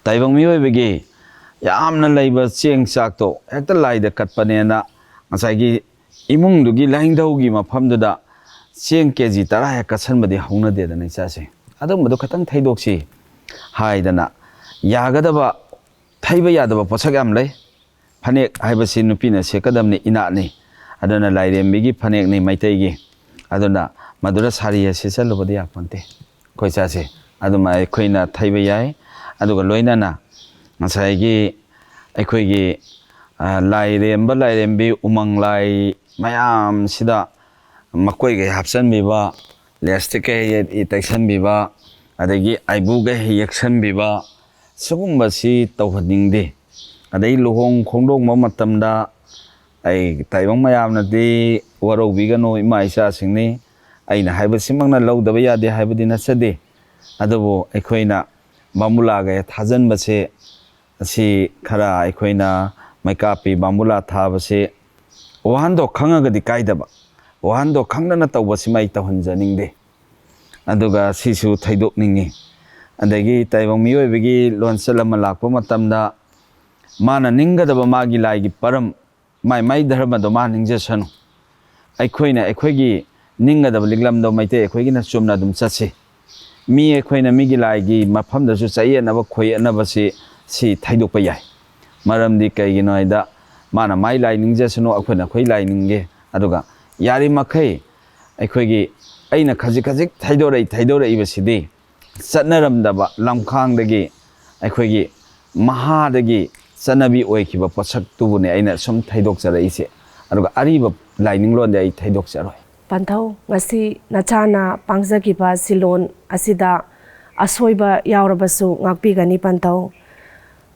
ꯇꯥꯏꯕꯪ ꯃꯤꯑꯣꯏꯕꯒꯤ ꯌꯥꯝꯅ ꯂꯩꯕ ꯆꯦꯡ ꯆꯥꯛꯇꯣ ꯍꯦꯛꯇ ꯂꯥꯏꯗ ꯀꯠꯄꯅꯦꯅ ꯉꯁꯥꯏꯒꯤ ꯏꯃꯨꯡꯗꯨꯒꯤ ꯂꯥꯏꯅꯤꯡꯊꯧꯒꯤ ꯃꯐꯝꯗꯨꯗ ꯆꯦꯡ ꯀꯦ ꯖꯤ ꯇꯔꯥ ꯍꯦꯛ ꯀꯠꯁꯟꯕꯗꯤ ꯍꯧꯅꯗꯦꯗꯅ ꯏꯆꯥꯁꯦ꯫ ꯑꯗꯨꯝꯕꯗꯣ ꯈꯤꯇꯪ ꯊꯩꯗꯣꯛꯁꯤ ꯍꯥꯏꯗꯅ ꯌꯥꯒꯗꯕ, ꯊꯩꯕ ꯌꯥꯗꯕ ꯄꯣꯠꯁꯛ ꯌꯥꯝ ꯂꯩ꯫ ꯐꯅꯦꯛ ꯍꯥꯏꯕꯁꯤ ꯅꯨꯄꯤꯅ ꯁꯦꯠꯀꯗꯕꯅꯤ, ꯏꯅꯥꯠꯅꯤ꯫ ꯑꯗꯨꯅ ꯂꯥꯏꯔꯦꯝꯕꯤꯒꯤ ꯐꯅꯦꯛꯅꯤ ꯃꯩꯇꯩꯒꯤ꯫ ꯑꯗꯨꯅ ꯃꯗꯨꯗ ꯁꯥꯔꯤ ꯑꯁꯤ ꯁꯦꯠꯆꯜꯂꯨꯕꯗꯤ ꯌꯥꯄꯣꯟꯇꯦ ꯑꯩꯈꯣꯏ ꯏꯆꯥꯁꯦ꯫ ꯑꯗꯨꯃ ꯑꯩꯈꯣꯏꯅ ꯊꯩꯕ ꯌꯥꯏ꯫ ꯑꯗꯨꯒ ꯂꯣꯏꯅꯅ ꯉꯁꯥꯏꯒꯤ ꯑꯩꯈꯣꯏꯒꯤ, ꯑ, ꯂꯥꯏꯔꯦꯝꯕ ꯂꯥꯏꯔꯦꯝꯕꯤ ꯎꯃꯪ ꯂꯥꯏ ꯃꯌꯥꯝꯁꯤꯗ ꯃꯀꯣꯏꯒ ꯍꯥꯞꯆꯤꯟꯕꯤꯕ, ꯂꯦꯁꯇꯤꯛꯀ ꯍꯦꯛ ꯇꯩꯁꯟꯕꯤꯕ, ꯑꯗꯒꯤ ꯑꯩꯕꯨꯒ ꯍꯦꯛ ꯌꯦꯛꯁꯟꯕꯤꯕ, ꯁꯤꯒꯨꯝꯕꯁꯤ ꯇꯧꯍꯟꯅꯤꯡꯗꯦ꯫ ꯑꯗꯩ ꯂꯨꯍꯣꯡ ꯈꯣꯡꯗꯣꯡꯕ ꯃꯇꯝꯗ ꯑꯩ ꯇꯥꯏꯕꯪ ꯃꯌꯥꯝꯅꯗꯤ ꯋꯥꯔꯧꯕꯤꯒꯅꯨ, ꯏꯃꯥ ꯏꯆꯥꯁꯤꯡꯅꯤ꯫ ꯑꯩꯅ ꯍꯥꯏꯕꯁꯤꯃꯛꯅ ꯂꯧꯗꯕ ꯌꯥꯗꯦ ꯍꯥꯏꯕꯗꯤ ꯅꯠꯆꯗꯦ꯫ ꯑꯗꯨꯕꯨ ꯑꯩꯈꯣꯏꯅ ꯕꯥꯃꯨꯂꯥꯒ ꯊꯥꯖꯟꯕꯁꯦ, ꯑꯁꯤ ꯈꯔ ꯑꯩꯈꯣꯏꯅ ꯃꯩꯀꯥꯞꯄꯤ ꯕꯥꯃꯨꯂꯥ ꯊꯥꯕꯁꯤ ꯋꯥꯍꯟꯊꯣꯛ ꯈꯪꯉꯒꯗꯤ ꯀꯥꯏꯗꯕ, ꯋꯥꯍꯟꯊꯣꯛ ꯈꯪꯗꯅ ꯇꯧꯕꯁꯤꯃ ꯑꯩ ꯇꯧꯍꯟꯖꯅꯤꯡꯗꯦ꯫ ꯑꯗꯨꯒ ꯁꯤꯁꯨ ꯊꯩꯗꯣꯛꯅꯤꯡꯉꯤ꯫ ꯑꯗꯒꯤ ꯇꯥꯏꯕꯪ ꯃꯤꯑꯣꯏꯕꯒꯤ ꯂꯣꯟꯆꯠ ꯑꯃ ꯂꯥꯛꯄ ꯃꯇꯝꯗ ꯃꯥꯅ ꯅꯤꯡꯒꯗꯕ ꯃꯥꯒꯤ ꯂꯥꯏꯒꯤ ꯄꯔꯝ, ꯃꯥꯏ ꯃꯥꯏ ꯙꯔꯃꯗꯣ ꯃꯥ ꯅꯤꯡꯖꯁꯅꯨ꯫ ꯑꯩꯈꯣꯏꯅ ꯑꯩꯈꯣꯏꯒꯤ ꯅꯤꯡꯒꯗꯕ ꯂꯤꯛꯂꯝꯗꯣ ꯃꯩꯇꯩ ꯑꯩꯈꯣꯏꯒꯤꯅ ꯆꯨꯝꯅ ꯑꯗꯨꯝ ꯆꯠꯁꯤ꯫ ꯃꯤ ꯑꯩꯈꯣꯏꯅ ꯃꯤꯒꯤ ꯂꯥꯏꯒꯤ ꯃꯐꯝꯗꯁꯨ ꯆꯌꯦꯠꯅꯕ ꯈꯣꯏꯌꯦꯠꯅꯕꯁꯤ ꯁꯤ ꯊꯩꯗꯣꯛꯄ ꯌꯥꯏ꯫ ꯃꯔꯝꯗꯤ ꯀꯩꯒꯤꯅꯣ ꯍꯥꯏꯗ ꯃꯥꯅ ꯃꯥꯏ ꯂꯥꯏ ꯅꯤꯡꯖꯁꯅꯨ, ꯑꯩꯈꯣꯏꯅ ꯑꯩꯈꯣꯏ ꯂꯥꯏ ꯅꯤꯡꯒꯦ꯫ ꯑꯗꯨꯒ ꯌꯥꯔꯤꯃꯈꯩ ꯑꯩꯈꯣꯏꯒꯤ, ꯑꯩꯅ ꯈꯖꯤꯛ ꯈꯖꯤꯛ ꯊꯩꯗꯣꯔꯛꯏ, ꯊꯩꯗꯣꯔꯛꯏꯕꯁꯤꯗꯤ ꯆꯠꯅꯔꯝꯗꯕ ꯂꯝꯈꯥꯡꯗꯒꯤ ꯑꯩꯈꯣꯏꯒꯤ ꯃꯍꯥꯗꯒꯤ ꯆꯠꯅꯕꯤ ꯑꯣꯏꯈꯤꯕ ꯄꯣꯠꯁꯛꯇꯨꯕꯨꯅꯦ ꯑꯩꯅ ꯁꯨꯝ ꯊꯩꯗꯣꯛꯆꯔꯛꯏꯁꯦ꯫ ꯑꯗꯨꯒ ꯑꯔꯤꯕ ꯂꯥꯏꯅꯤꯡꯂꯣꯟꯗꯤ ꯑꯩ ꯊꯩꯗꯣꯛꯆꯔꯣꯏ꯫ ꯄꯟꯊꯧ, ꯉꯁꯤ ꯅꯆꯥꯅ ꯄꯥꯡꯖꯈꯤꯕ ꯁꯤꯂꯣꯟ ꯑꯁꯤꯗ ꯑꯁꯣꯏꯕ ꯌꯥꯎꯔꯕꯁꯨ ꯉꯥꯛꯄꯤꯒꯅꯤ ꯄꯟꯊꯧ꯫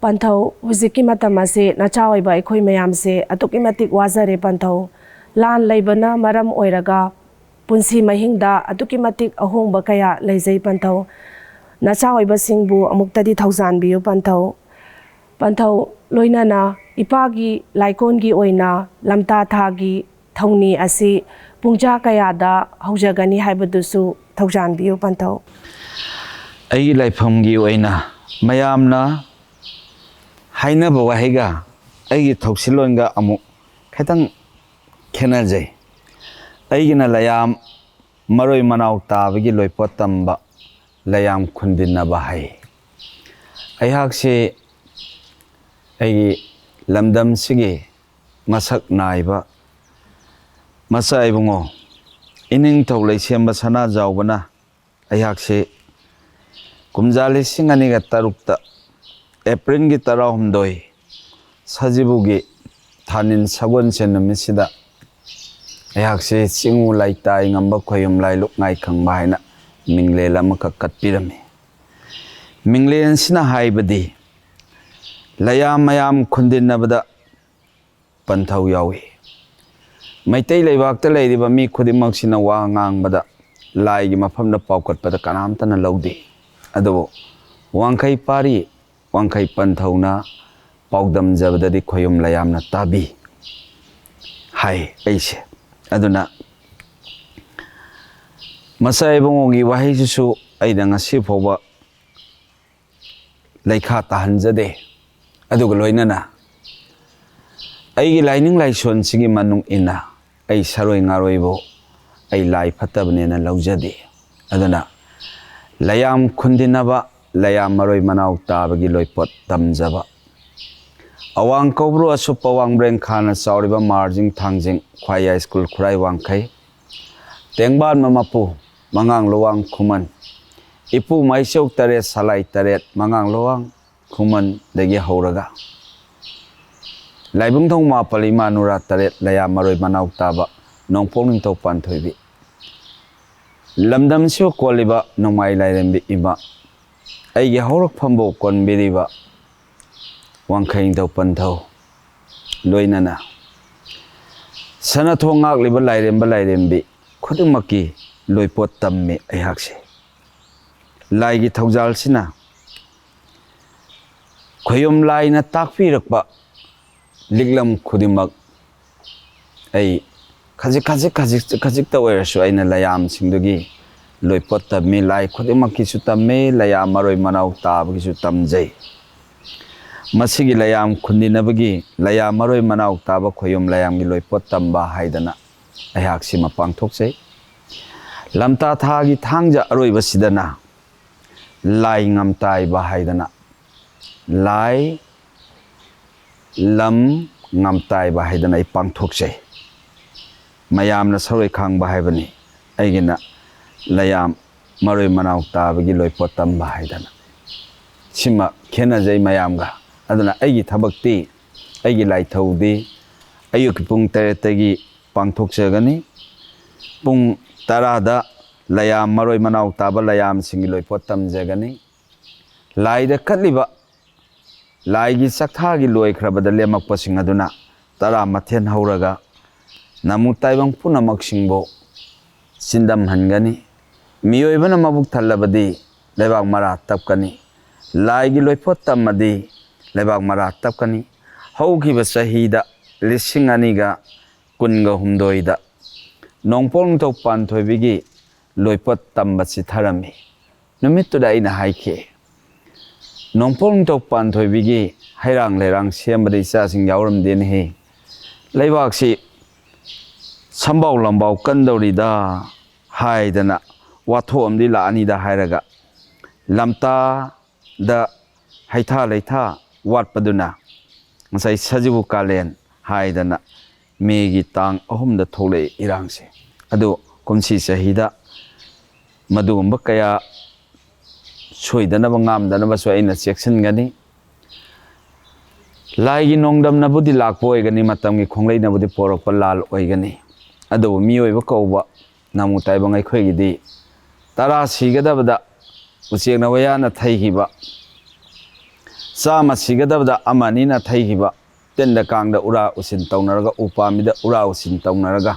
ꯄꯟꯊꯧ, ꯍꯧꯖꯤꯛꯀꯤ ꯃꯇꯝ ꯑꯁꯤ ꯅꯆꯥ ꯑꯣꯏꯕ ꯑꯩꯈꯣꯏ ꯃꯌꯥꯝꯁꯦ ꯑꯗꯨꯛꯀꯤ ꯃꯇꯤꯛ ꯋꯥꯖꯔꯦ ꯄꯟꯊꯧ꯫ ꯂꯥꯟ ꯂꯩꯕꯅ ꯃꯔꯝ ꯑꯣꯏꯔꯒ ꯄꯨꯟꯁꯤ ꯃꯍꯤꯡꯗ ꯑꯗꯨꯛꯀꯤ ꯃꯇꯤꯛ ꯑꯍꯣꯡꯕ ꯀꯌꯥ ꯂꯩꯖꯩ ꯄꯟꯊꯧ꯫ ꯅꯆꯥ ꯑꯣꯏꯕꯁꯤꯡꯕꯨ ꯑꯃꯨꯛꯇꯗꯤ ꯊꯧꯖꯥꯟꯕꯤꯌꯨ ꯄꯟꯊꯧ꯫ ꯄꯟꯊꯧ, ꯂꯣꯏꯅꯅ ꯏꯄꯥꯒꯤ ꯂꯥꯏꯀꯣꯟꯒꯤ ꯑꯣꯏꯅ ꯂꯝꯇꯥ ꯊꯥꯒꯤ ꯊꯧꯅꯤ ꯑꯁꯤ ꯄꯨꯡꯖꯥ ꯀꯌꯥꯗ ꯍꯧꯖꯒꯅꯤ ꯍꯥꯏꯕꯗꯨꯁꯨ ꯊꯧꯖꯥꯟꯕꯤꯌꯨ ꯄꯟꯊꯧ꯫ ꯑꯩꯒꯤ ꯂꯥꯏꯐꯝꯒꯤ ꯑꯣꯏꯅ ꯃꯌꯥꯝꯅ ꯍꯥꯏꯅꯕ ꯋꯥꯍꯩꯒ ꯑꯩꯒꯤ ꯊꯧꯁꯤꯜꯂꯣꯟꯒ ꯑꯃꯨꯛ ꯈꯤꯇꯪ ꯈꯦꯠꯅꯖꯩ꯫ ꯑꯩꯒꯤꯅ ꯂꯌꯥꯝ ꯃꯔꯣꯏ ꯃꯅꯥꯎ ꯇꯥꯕꯒꯤ ꯂꯣꯏꯄꯣꯠ ꯇꯝꯕ ꯂꯌꯥꯝ ꯈꯨꯟꯗꯤꯟꯅꯕ ꯍꯥꯏ꯫ ꯑꯩꯍꯥꯛꯁꯤ ꯑꯩꯒꯤ ꯂꯝꯗꯝꯁꯤꯒꯤ ꯃꯁꯛ ꯅꯥꯏꯕ ꯃꯆꯥ ꯏꯕꯨꯡꯉꯣ ꯏꯅꯤꯡꯊꯧ ꯂꯩꯁꯦꯝꯕ ꯁꯅꯥꯖꯥꯎꯕꯅ ꯑꯩꯍꯥꯛꯁꯤ ꯀꯨꯝꯖꯥ ꯂꯤꯁꯤꯡ ꯑꯅꯤꯒ ꯇꯔꯨꯛꯇ ꯑꯦꯄ꯭ꯔꯤꯜꯒꯤ ꯇꯔꯥꯍꯨꯝꯗꯣꯏ ꯁꯖꯤꯕꯨꯒꯤ ꯊꯥꯅꯤꯜ ꯁꯒꯣꯜꯁꯦꯟ ꯅꯨꯃꯤꯠꯁꯤꯗ ꯑꯩꯍꯥꯛꯁꯤ ꯆꯤꯡꯉꯨ ꯂꯩꯇꯥꯏ ꯉꯝꯕ ꯈꯣꯌꯨꯝ ꯂꯥꯏꯂꯨꯛ ꯉꯥꯏ ꯈꯪꯕ ꯍꯥꯏꯅ ꯃꯤꯡꯂꯦꯟ ꯑꯃꯈꯛ ꯀꯠꯄꯤꯔꯝꯃꯤ꯫ ꯃꯤꯡꯂꯦꯟꯁꯤꯅ ꯍꯥꯏꯕꯗꯤ ꯂꯌꯥꯝ ꯃꯌꯥꯝ ꯈꯨꯟꯗꯤꯟꯅꯕꯗ ꯄꯟꯊꯧ ꯌꯥꯎꯏ꯫ ꯃꯩꯇꯩ ꯂꯩꯕꯥꯛꯇ ꯂꯩꯔꯤꯕ ꯃꯤ ꯈꯨꯗꯤꯡꯃꯛꯁꯤꯅ ꯋꯥ ꯉꯥꯡꯕꯗ ꯂꯥꯏꯒꯤ ꯃꯐꯝꯗ ꯄꯥꯎꯈꯠꯄꯗ ꯀꯅꯥꯝꯇꯅ ꯂꯧꯗꯦ꯫ ꯑꯗꯨꯕꯨ ꯋꯥꯡꯈꯩ ꯄꯥꯔꯤ, ꯋꯥꯡꯈꯩ ꯄꯟꯊꯧꯅ ꯄꯥꯎꯗꯝꯖꯕꯗꯗꯤ ꯈꯣꯌꯨꯝ ꯂꯌꯥꯝꯅ ꯇꯥꯕꯤ ꯍꯥꯏ ꯑꯩꯁꯦ꯫ ꯑꯗꯨꯅ ꯃꯆꯥ ꯏꯕꯨꯡꯉꯣꯒꯤ ꯋꯥꯍꯩꯁꯤꯁꯨ ꯑꯩꯅ ꯉꯁꯤ ꯐꯥꯎꯕ ꯂꯩꯈꯥ ꯇꯥꯍꯟꯖꯗꯦ꯫ ꯑꯗꯨꯒ ꯂꯣꯏꯅꯅ ꯑꯩꯒꯤ ꯂꯥꯏꯅꯤꯡ ꯂꯥꯏꯁꯣꯟꯁꯤꯒꯤ ꯃꯅꯨꯡ ꯏꯟꯅ ꯑꯩ ꯁꯔꯣꯏ ꯉꯥꯔꯣꯏꯕꯨ ꯑꯩ ꯂꯥꯏ ꯐꯠꯇꯕꯅꯦꯅ ꯂꯧꯖꯗꯦ꯫ ꯑꯗꯨꯅ ꯂꯌꯥꯝ ꯈꯨꯟꯗꯤꯟꯅꯕ, ꯂꯌꯥꯝ ꯃꯔꯣꯏ ꯃꯅꯥꯎ ꯇꯥꯕꯒꯤ ꯂꯣꯏꯄꯣꯠ ꯇꯝꯖꯕ, ꯑꯋꯥꯡ ꯀꯧꯕ꯭ꯔꯨ ꯑꯁꯨꯞꯄ ꯋꯥꯡꯕ꯭ꯔꯦꯡ ꯈꯥꯅ ꯆꯥꯎꯔꯤꯕ ꯃꯥꯔꯖꯤꯡ ꯊꯥꯡꯖꯤꯡ ꯈ꯭ꯋꯥꯏꯌꯥ ꯁ꯭ꯀꯨꯜ ꯈꯨꯔꯥꯏ ꯋꯥꯡꯈꯩ, ꯇꯦꯡꯕꯥꯟꯕ ꯃꯄꯨ ꯃꯉꯥꯡ ꯂꯨꯋꯥꯡ ꯈꯨꯃꯟ, ꯏꯄꯨ ꯃꯥꯏꯆꯧ ꯇꯔꯦꯠ ꯁꯂꯥꯏ ꯇꯔꯦꯠ ꯃꯉꯥꯡ ꯂꯨꯋꯥꯡ ꯈꯨꯃꯟꯗꯒꯤ ꯍꯧꯔꯒ ꯂꯥꯏꯕꯨꯡꯊꯣꯡ ꯃꯥꯄꯜ ꯏꯃꯥ ꯅꯨꯔꯥ ꯇꯔꯦꯠ ꯂꯌꯥ ꯃꯔꯣꯏ ꯃꯅꯥꯎ ꯇꯥꯕ ꯅꯣꯡꯄꯣꯛ ꯅꯤꯡꯊꯧ ꯄꯥꯟꯊꯣꯏꯕꯤ, ꯂꯝꯗꯝꯁꯤꯕꯨ ꯀꯣꯜꯂꯤꯕ ꯅꯣꯡꯃꯥꯏ ꯂꯥꯏꯔꯦꯝꯕꯤ ꯏꯃꯥ, ꯑꯩꯒꯤ ꯍꯧꯔꯛꯐꯝꯕꯨ ꯀꯣꯟꯕꯤꯔꯤꯕ ꯋꯥꯡꯈꯩ ꯅꯤꯡꯊꯧ ꯄꯟꯊꯧ, ꯂꯣꯏꯅꯅ ꯁꯅꯥꯊꯣꯡ ꯉꯥꯛꯂꯤꯕ ꯂꯥꯏꯔꯦꯝꯕ ꯂꯥꯏꯔꯦꯝꯕꯤ ꯈꯨꯗꯤꯡꯃꯛꯀꯤ ꯂꯣꯏꯄꯣꯠ ꯇꯝꯃꯤ ꯑꯩꯍꯥꯛꯁꯦ꯫ ꯂꯥꯏꯒꯤ ꯊꯧꯖꯥꯜꯁꯤꯅ ꯈꯣꯌꯨꯝ ꯂꯥꯏꯅ ꯇꯥꯛꯄꯤꯔꯛꯄ ꯂꯤꯛꯂꯝ ꯈꯨꯗꯤꯡꯃꯛ ꯑꯩ ꯈꯖꯤꯛ ꯈꯖꯤꯛ ꯈꯖꯤꯛ ꯈꯖꯤꯛꯇ ꯑꯣꯏꯔꯁꯨ ꯑꯩꯅ ꯂꯌꯥꯝꯁꯤꯡꯗꯨꯒꯤ ꯂꯣꯏꯄꯣꯠ ꯇꯝꯃꯤ꯫ ꯂꯥꯏ ꯈꯨꯗꯤꯡꯃꯛꯀꯤꯁꯨ ꯇꯝꯃꯤ, ꯂꯌꯥꯝ ꯃꯔꯣꯏ ꯃꯅꯥꯎ ꯇꯥꯕꯒꯤꯁꯨ ꯇꯝꯖꯩ꯫ ꯃꯁꯤꯒꯤ ꯂꯌꯥꯝ ꯈꯨꯟꯗꯤꯅꯕꯒꯤ ꯂꯌꯥꯝ ꯃꯔꯣꯏ ꯃꯅꯥꯎ ꯇꯥꯕ ꯈꯣꯌꯨꯝ ꯂꯌꯥꯝꯒꯤ ꯂꯣꯏꯄꯣꯠ ꯇꯝꯕ ꯍꯥꯏꯗꯅ ꯑꯩꯍꯥꯛ ꯁꯤꯃ ꯄꯥꯡꯊꯣꯛꯆꯩ꯫ ꯂꯝꯇꯥ ꯊꯥꯒꯤ ꯊꯥꯡꯖ ꯑꯔꯣꯏꯕꯁꯤꯗꯅ ꯂꯥꯏ ꯉꯝꯇꯥꯏꯕ ꯍꯥꯏꯗꯅ, ꯂꯥꯏ ꯂꯝ ꯉꯝꯇꯥꯏꯕ ꯍꯥꯏꯗꯅ ꯑꯩ ꯄꯥꯡꯊꯣꯛꯆꯩ꯫ ꯃꯌꯥꯝꯅ ꯁꯔꯣꯏ ꯈꯥꯡꯕ ꯍꯥꯏꯕꯅꯤ, ꯑꯩꯒꯤꯅ ꯂꯌꯥꯝ ꯃꯔꯣꯏ ꯃꯅꯥꯎ ꯇꯥꯕꯒꯤ ꯂꯣꯏꯄꯣꯠ ꯇꯝꯕ ꯍꯥꯏꯗꯅ꯫ ꯁꯤꯃ ꯈꯦꯠꯅꯖꯩ ꯃꯌꯥꯝꯒ꯫ ꯑꯗꯨꯅ ꯑꯩꯒꯤ ꯊꯕꯛꯇꯤ, ꯑꯩꯒꯤ ꯂꯥꯏꯊꯧꯗꯤ ꯑꯌꯨꯛꯀꯤ ꯄꯨꯡ ꯇꯔꯦꯠꯇꯒꯤ ꯄꯥꯡꯊꯣꯛꯆꯒꯅꯤ꯫ ꯄꯨꯡ ꯇꯔꯥꯗ ꯂꯌꯥꯝ ꯃꯔꯣꯏ ꯃꯅꯥꯎ ꯇꯥꯕ ꯂꯌꯥꯝꯁꯤꯡꯒꯤ ꯂꯣꯏꯄꯣꯠ ꯇꯝꯖꯒꯅꯤ꯫ ꯂꯥꯏꯗ ꯀꯠꯂꯤꯕ ꯂꯥꯏꯒꯤ ꯆꯥꯛꯊꯥꯒꯤ ꯂꯣꯏꯈ꯭ꯔꯕꯗ ꯂꯦꯝꯃꯛꯄꯁꯤꯡ ꯑꯗꯨꯅ ꯇꯔꯥ ꯃꯊꯦꯟ ꯍꯧꯔꯒ ꯅꯃꯨ ꯇꯥꯏꯕꯪ ꯄꯨꯝꯅꯃꯛꯁꯤꯡꯕꯨ ꯆꯤꯟꯗꯝꯍꯟꯒꯅꯤ꯫ ꯃꯤꯑꯣꯏꯕꯅ ꯃꯕꯨꯛ ꯊꯜꯂꯕꯗꯤ ꯂꯩꯕꯥꯛ ꯃꯔꯥ ꯇꯞꯀꯅꯤ꯫ ꯂꯥꯏꯒꯤ ꯂꯣꯏꯄꯣꯠ ꯇꯝꯃꯗꯤ ꯂꯩꯕꯥꯛ ꯃꯔꯥ ꯇꯞꯀꯅꯤ꯫ ꯍꯧꯈꯤꯕ ꯆꯍꯤꯗ, ꯂꯤꯁꯤꯡ ꯑꯅꯤꯒ ꯀꯨꯟꯒ ꯍꯨꯝꯗꯣꯏꯗ, ꯅꯣꯡꯄꯣꯛ ꯅꯤꯡꯊꯧ ꯄꯥꯟꯊꯣꯏꯕꯤꯒꯤ ꯂꯣꯏꯄꯣꯠ ꯇꯝꯕ ꯆꯤꯠꯊꯔꯝꯃꯤ꯫ ꯅꯨꯃꯤꯠꯇꯨꯗ ꯑꯩꯅ ꯍꯥꯏꯈꯤ, "ꯅꯣꯡꯄꯣꯛ ꯅꯤꯡꯊꯧ ꯄꯥꯟꯊꯣꯏꯕꯤꯒꯤ ꯍꯩꯔꯥꯡ ꯂꯩꯔꯥꯡ ꯁꯦꯝꯕꯗ ꯏꯆꯥꯁꯤꯡ ꯌꯥꯎꯔꯝꯗꯦꯅꯦꯍꯦ꯫ ꯂꯩꯕꯥꯛꯁꯤ ꯁꯝꯕꯥꯎ ꯂꯝꯕꯥꯎ ꯀꯟꯗꯧꯔꯤꯗ" ꯍꯥꯏꯗꯅ, "ꯋꯥꯊꯣꯛ ꯑꯃꯗꯤ ꯂꯥꯛꯑꯅꯤꯗ" ꯍꯥꯏꯔꯒ, ꯂꯝꯇꯥꯗ ꯍꯩꯊꯥ ꯂꯩꯊꯥ ꯋꯥꯠꯄꯗꯨꯅ ꯉꯁꯥꯏ ꯁꯖꯤꯕꯨ ꯀꯥꯂꯦꯟ ꯍꯥꯏꯗꯅ ꯃꯦꯒꯤ ꯇꯥꯡ ꯑꯍꯨꯝꯗ ꯊꯣꯛꯂꯛꯏ ꯏꯔꯥꯡꯁꯦ꯫ ꯑꯗꯨ ꯀꯨꯝꯁꯤ ꯆꯍꯤꯗ ꯃꯗꯨꯒꯨꯝꯕ ꯀꯌꯥ ꯁꯣꯏꯗꯅꯕ ꯉꯥꯝꯗꯅꯕꯁꯨ ꯑꯩꯅ ꯆꯦꯛꯁꯤꯟꯒꯅꯤ꯫ ꯂꯥꯏꯒꯤ ꯅꯣꯡꯗꯝꯅꯕꯨꯗꯤ ꯂꯥꯛꯄ ꯑꯣꯏꯒꯅꯤ, ꯃꯇꯝꯒꯤ ꯈꯣꯡꯂꯩꯅꯕꯨꯗꯤ ꯄꯣꯔꯛꯄ ꯂꯥꯜ ꯑꯣꯏꯒꯅꯤ, ꯑꯗꯨꯕꯨ ꯃꯤꯑꯣꯏꯕ ꯀꯧꯕ ꯅꯃꯨ ꯇꯥꯏꯕꯪ ꯑꯩꯈꯣꯏꯒꯤꯗꯤ ꯇꯔꯥ ꯁꯤꯒꯗꯕꯗ ꯎꯆꯦꯛꯅ ꯋꯥꯌꯥꯅ ꯊꯩꯈꯤꯕ, ꯆꯥꯝꯃ ꯁꯤꯒꯗꯕꯗ ꯑꯃ ꯑꯅꯤꯅ ꯊꯩꯈꯤꯕ, ꯇꯤꯟꯗ ꯀꯥꯡꯗ ꯎꯔꯥ ꯎꯁꯤꯟ ꯇꯧꯅꯔꯒ, ꯎ ꯄꯥꯝꯕꯤꯗ ꯎꯔꯥ ꯎꯁꯤꯟ ꯇꯧꯅꯔꯒ,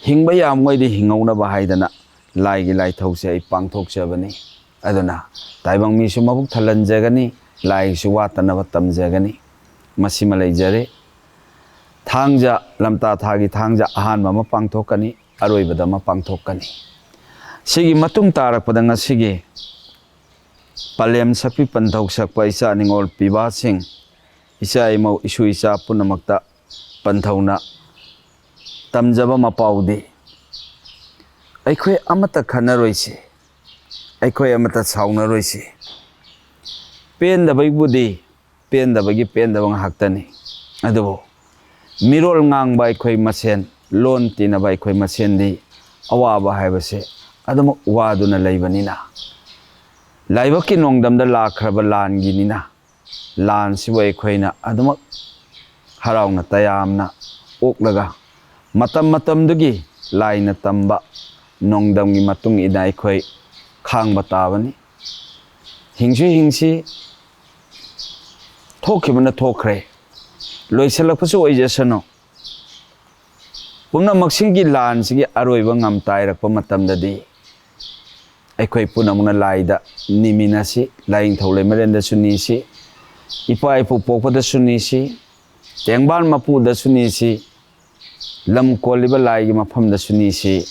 ꯍꯤꯡꯕ ꯌꯥꯝꯉꯩꯗꯤ ꯍꯤꯡꯍꯧꯅꯕ ꯍꯥꯏꯗꯅ ꯂꯥꯏꯒꯤ ꯂꯥꯏꯊꯧꯁꯦ ꯑꯩ ꯄꯥꯡꯊꯣꯛꯆꯕꯅꯤ꯫ ꯑꯗꯨꯅ ꯇꯥꯏꯕꯪ ꯃꯤꯁꯨ ꯃꯕꯨꯛ ꯊꯜꯍꯟꯖꯒꯅꯤ, ꯂꯥꯏꯒꯤꯁꯨ ꯋꯥꯠꯇꯅꯕ ꯇꯝꯖꯒꯅꯤ꯫ ꯃꯁꯤꯃ ꯂꯩꯖꯔꯦ꯫ ꯊꯥꯡꯖ, ꯂꯝꯇꯥ ꯊꯥꯒꯤ ꯊꯥꯡꯖ ꯑꯍꯥꯟꯕ ꯑꯃ ꯄꯥꯡꯊꯣꯛꯀꯅꯤ, ꯑꯔꯣꯏꯕꯗ ꯑꯃ ꯄꯥꯡꯊꯣꯛꯀꯅꯤ꯫ ꯁꯤꯒꯤ ꯃꯇꯨꯡ ꯇꯥꯔꯛꯄꯗ ꯉꯁꯤꯒꯤ ꯄꯂꯦꯝ ꯁꯛꯄꯤ ꯄꯟꯊꯧ ꯁꯛꯄ ꯏꯆꯥ ꯅꯤꯉꯣꯜ ꯄꯤꯕꯥꯁꯤꯡ, ꯏꯆꯥ ꯏꯃꯧ ꯏꯁꯨ ꯏꯆꯥ ꯄꯨꯝꯅꯃꯛꯇ ꯄꯟꯊꯧꯅ ꯇꯝꯖꯕ ꯃꯄꯥꯎꯗꯤ, ꯑꯩꯈꯣꯏ ꯑꯃꯠꯇ ꯈꯠꯅꯔꯣꯏꯁꯤ, ꯑꯩꯈꯣꯏ ꯑꯃꯠꯇ ꯁꯥꯎꯅꯔꯣꯏꯁꯤ꯫ ꯄꯦꯟꯗꯕꯒꯤꯕꯨꯗꯤ ꯄꯦꯟꯗꯕꯒꯤ ꯄꯦꯟꯗꯕ ꯉꯥꯏꯍꯥꯛꯇꯅꯤ, ꯑꯗꯨꯕꯨ ꯃꯤꯔꯣꯜ ꯉꯥꯡꯕ ꯑꯩꯈꯣꯏ ꯃꯁꯦꯟ, ꯂꯣꯟ ꯇꯤꯟꯅꯕ ꯑꯩꯈꯣꯏ ꯃꯁꯦꯟꯗꯤ ꯑꯋꯥꯕ ꯍꯥꯏꯕꯁꯦ ꯑꯗꯨꯃꯛ ꯋꯥꯗꯨꯅ ꯂꯩꯕꯅꯤꯅ, ꯂꯥꯏꯕꯛꯀꯤ ꯅꯣꯡꯗꯝꯗ ꯂꯥꯛꯈ꯭ꯔꯕ ꯂꯥꯟꯒꯤꯅꯤꯅ, ꯂꯥꯟꯁꯤꯕꯨ ꯑꯩꯈꯣꯏꯅ ꯑꯗꯨꯃꯛ ꯍꯔꯥꯎꯅ ꯇꯌꯥꯝꯅ ꯑꯣꯛꯂꯒ, ꯃꯇꯝ ꯃꯇꯝꯗꯨꯒꯤ ꯂꯥꯏꯅ ꯇꯝꯕ ꯅꯣꯡꯗꯝꯒꯤ ꯃꯇꯨꯡ ꯏꯟꯅ ꯑꯩꯈꯣꯏ ꯈꯥꯡꯕ ꯇꯥꯕꯅꯤ꯫ ꯍꯤꯡꯁꯨ ꯍꯤꯡꯁꯤ, ꯊꯣꯛꯈꯤꯕꯅ ꯊꯣꯛꯈ꯭ꯔꯦ, ꯂꯣꯏꯁꯤꯜꯂꯛꯄꯁꯨ ꯑꯣꯏꯖꯁꯅꯨ꯫ ꯄꯨꯝꯅꯃꯛꯁꯤꯒꯤ ꯂꯥꯟꯁꯤꯒꯤ ꯑꯔꯣꯏꯕ ꯉꯝꯇꯥꯏꯔꯛꯄ ꯃꯇꯝꯗꯗꯤ, ꯑꯩꯈꯣꯏ ꯄꯨꯝꯅꯃꯛꯅ ꯂꯥꯏꯗ ꯅꯤꯃꯤꯟꯅꯁꯤ, ꯂꯥꯏꯅꯤꯡꯊꯧ ꯂꯩꯃꯔꯦꯟꯗꯁꯨ ꯅꯤꯁꯤ, ꯏꯄꯥ ꯏꯄꯨ ꯄꯣꯛꯄꯗꯁꯨ ꯅꯤꯁꯤ, ꯇꯦꯡꯕꯥꯟ ꯃꯄꯨꯗꯁꯨ ꯅꯤꯁꯤ, ꯂꯝ ꯀꯣꯜꯂꯤꯕ ꯂꯥꯏꯒꯤ ꯃꯐꯝꯗꯁꯨ ꯅꯤꯁꯤ꯫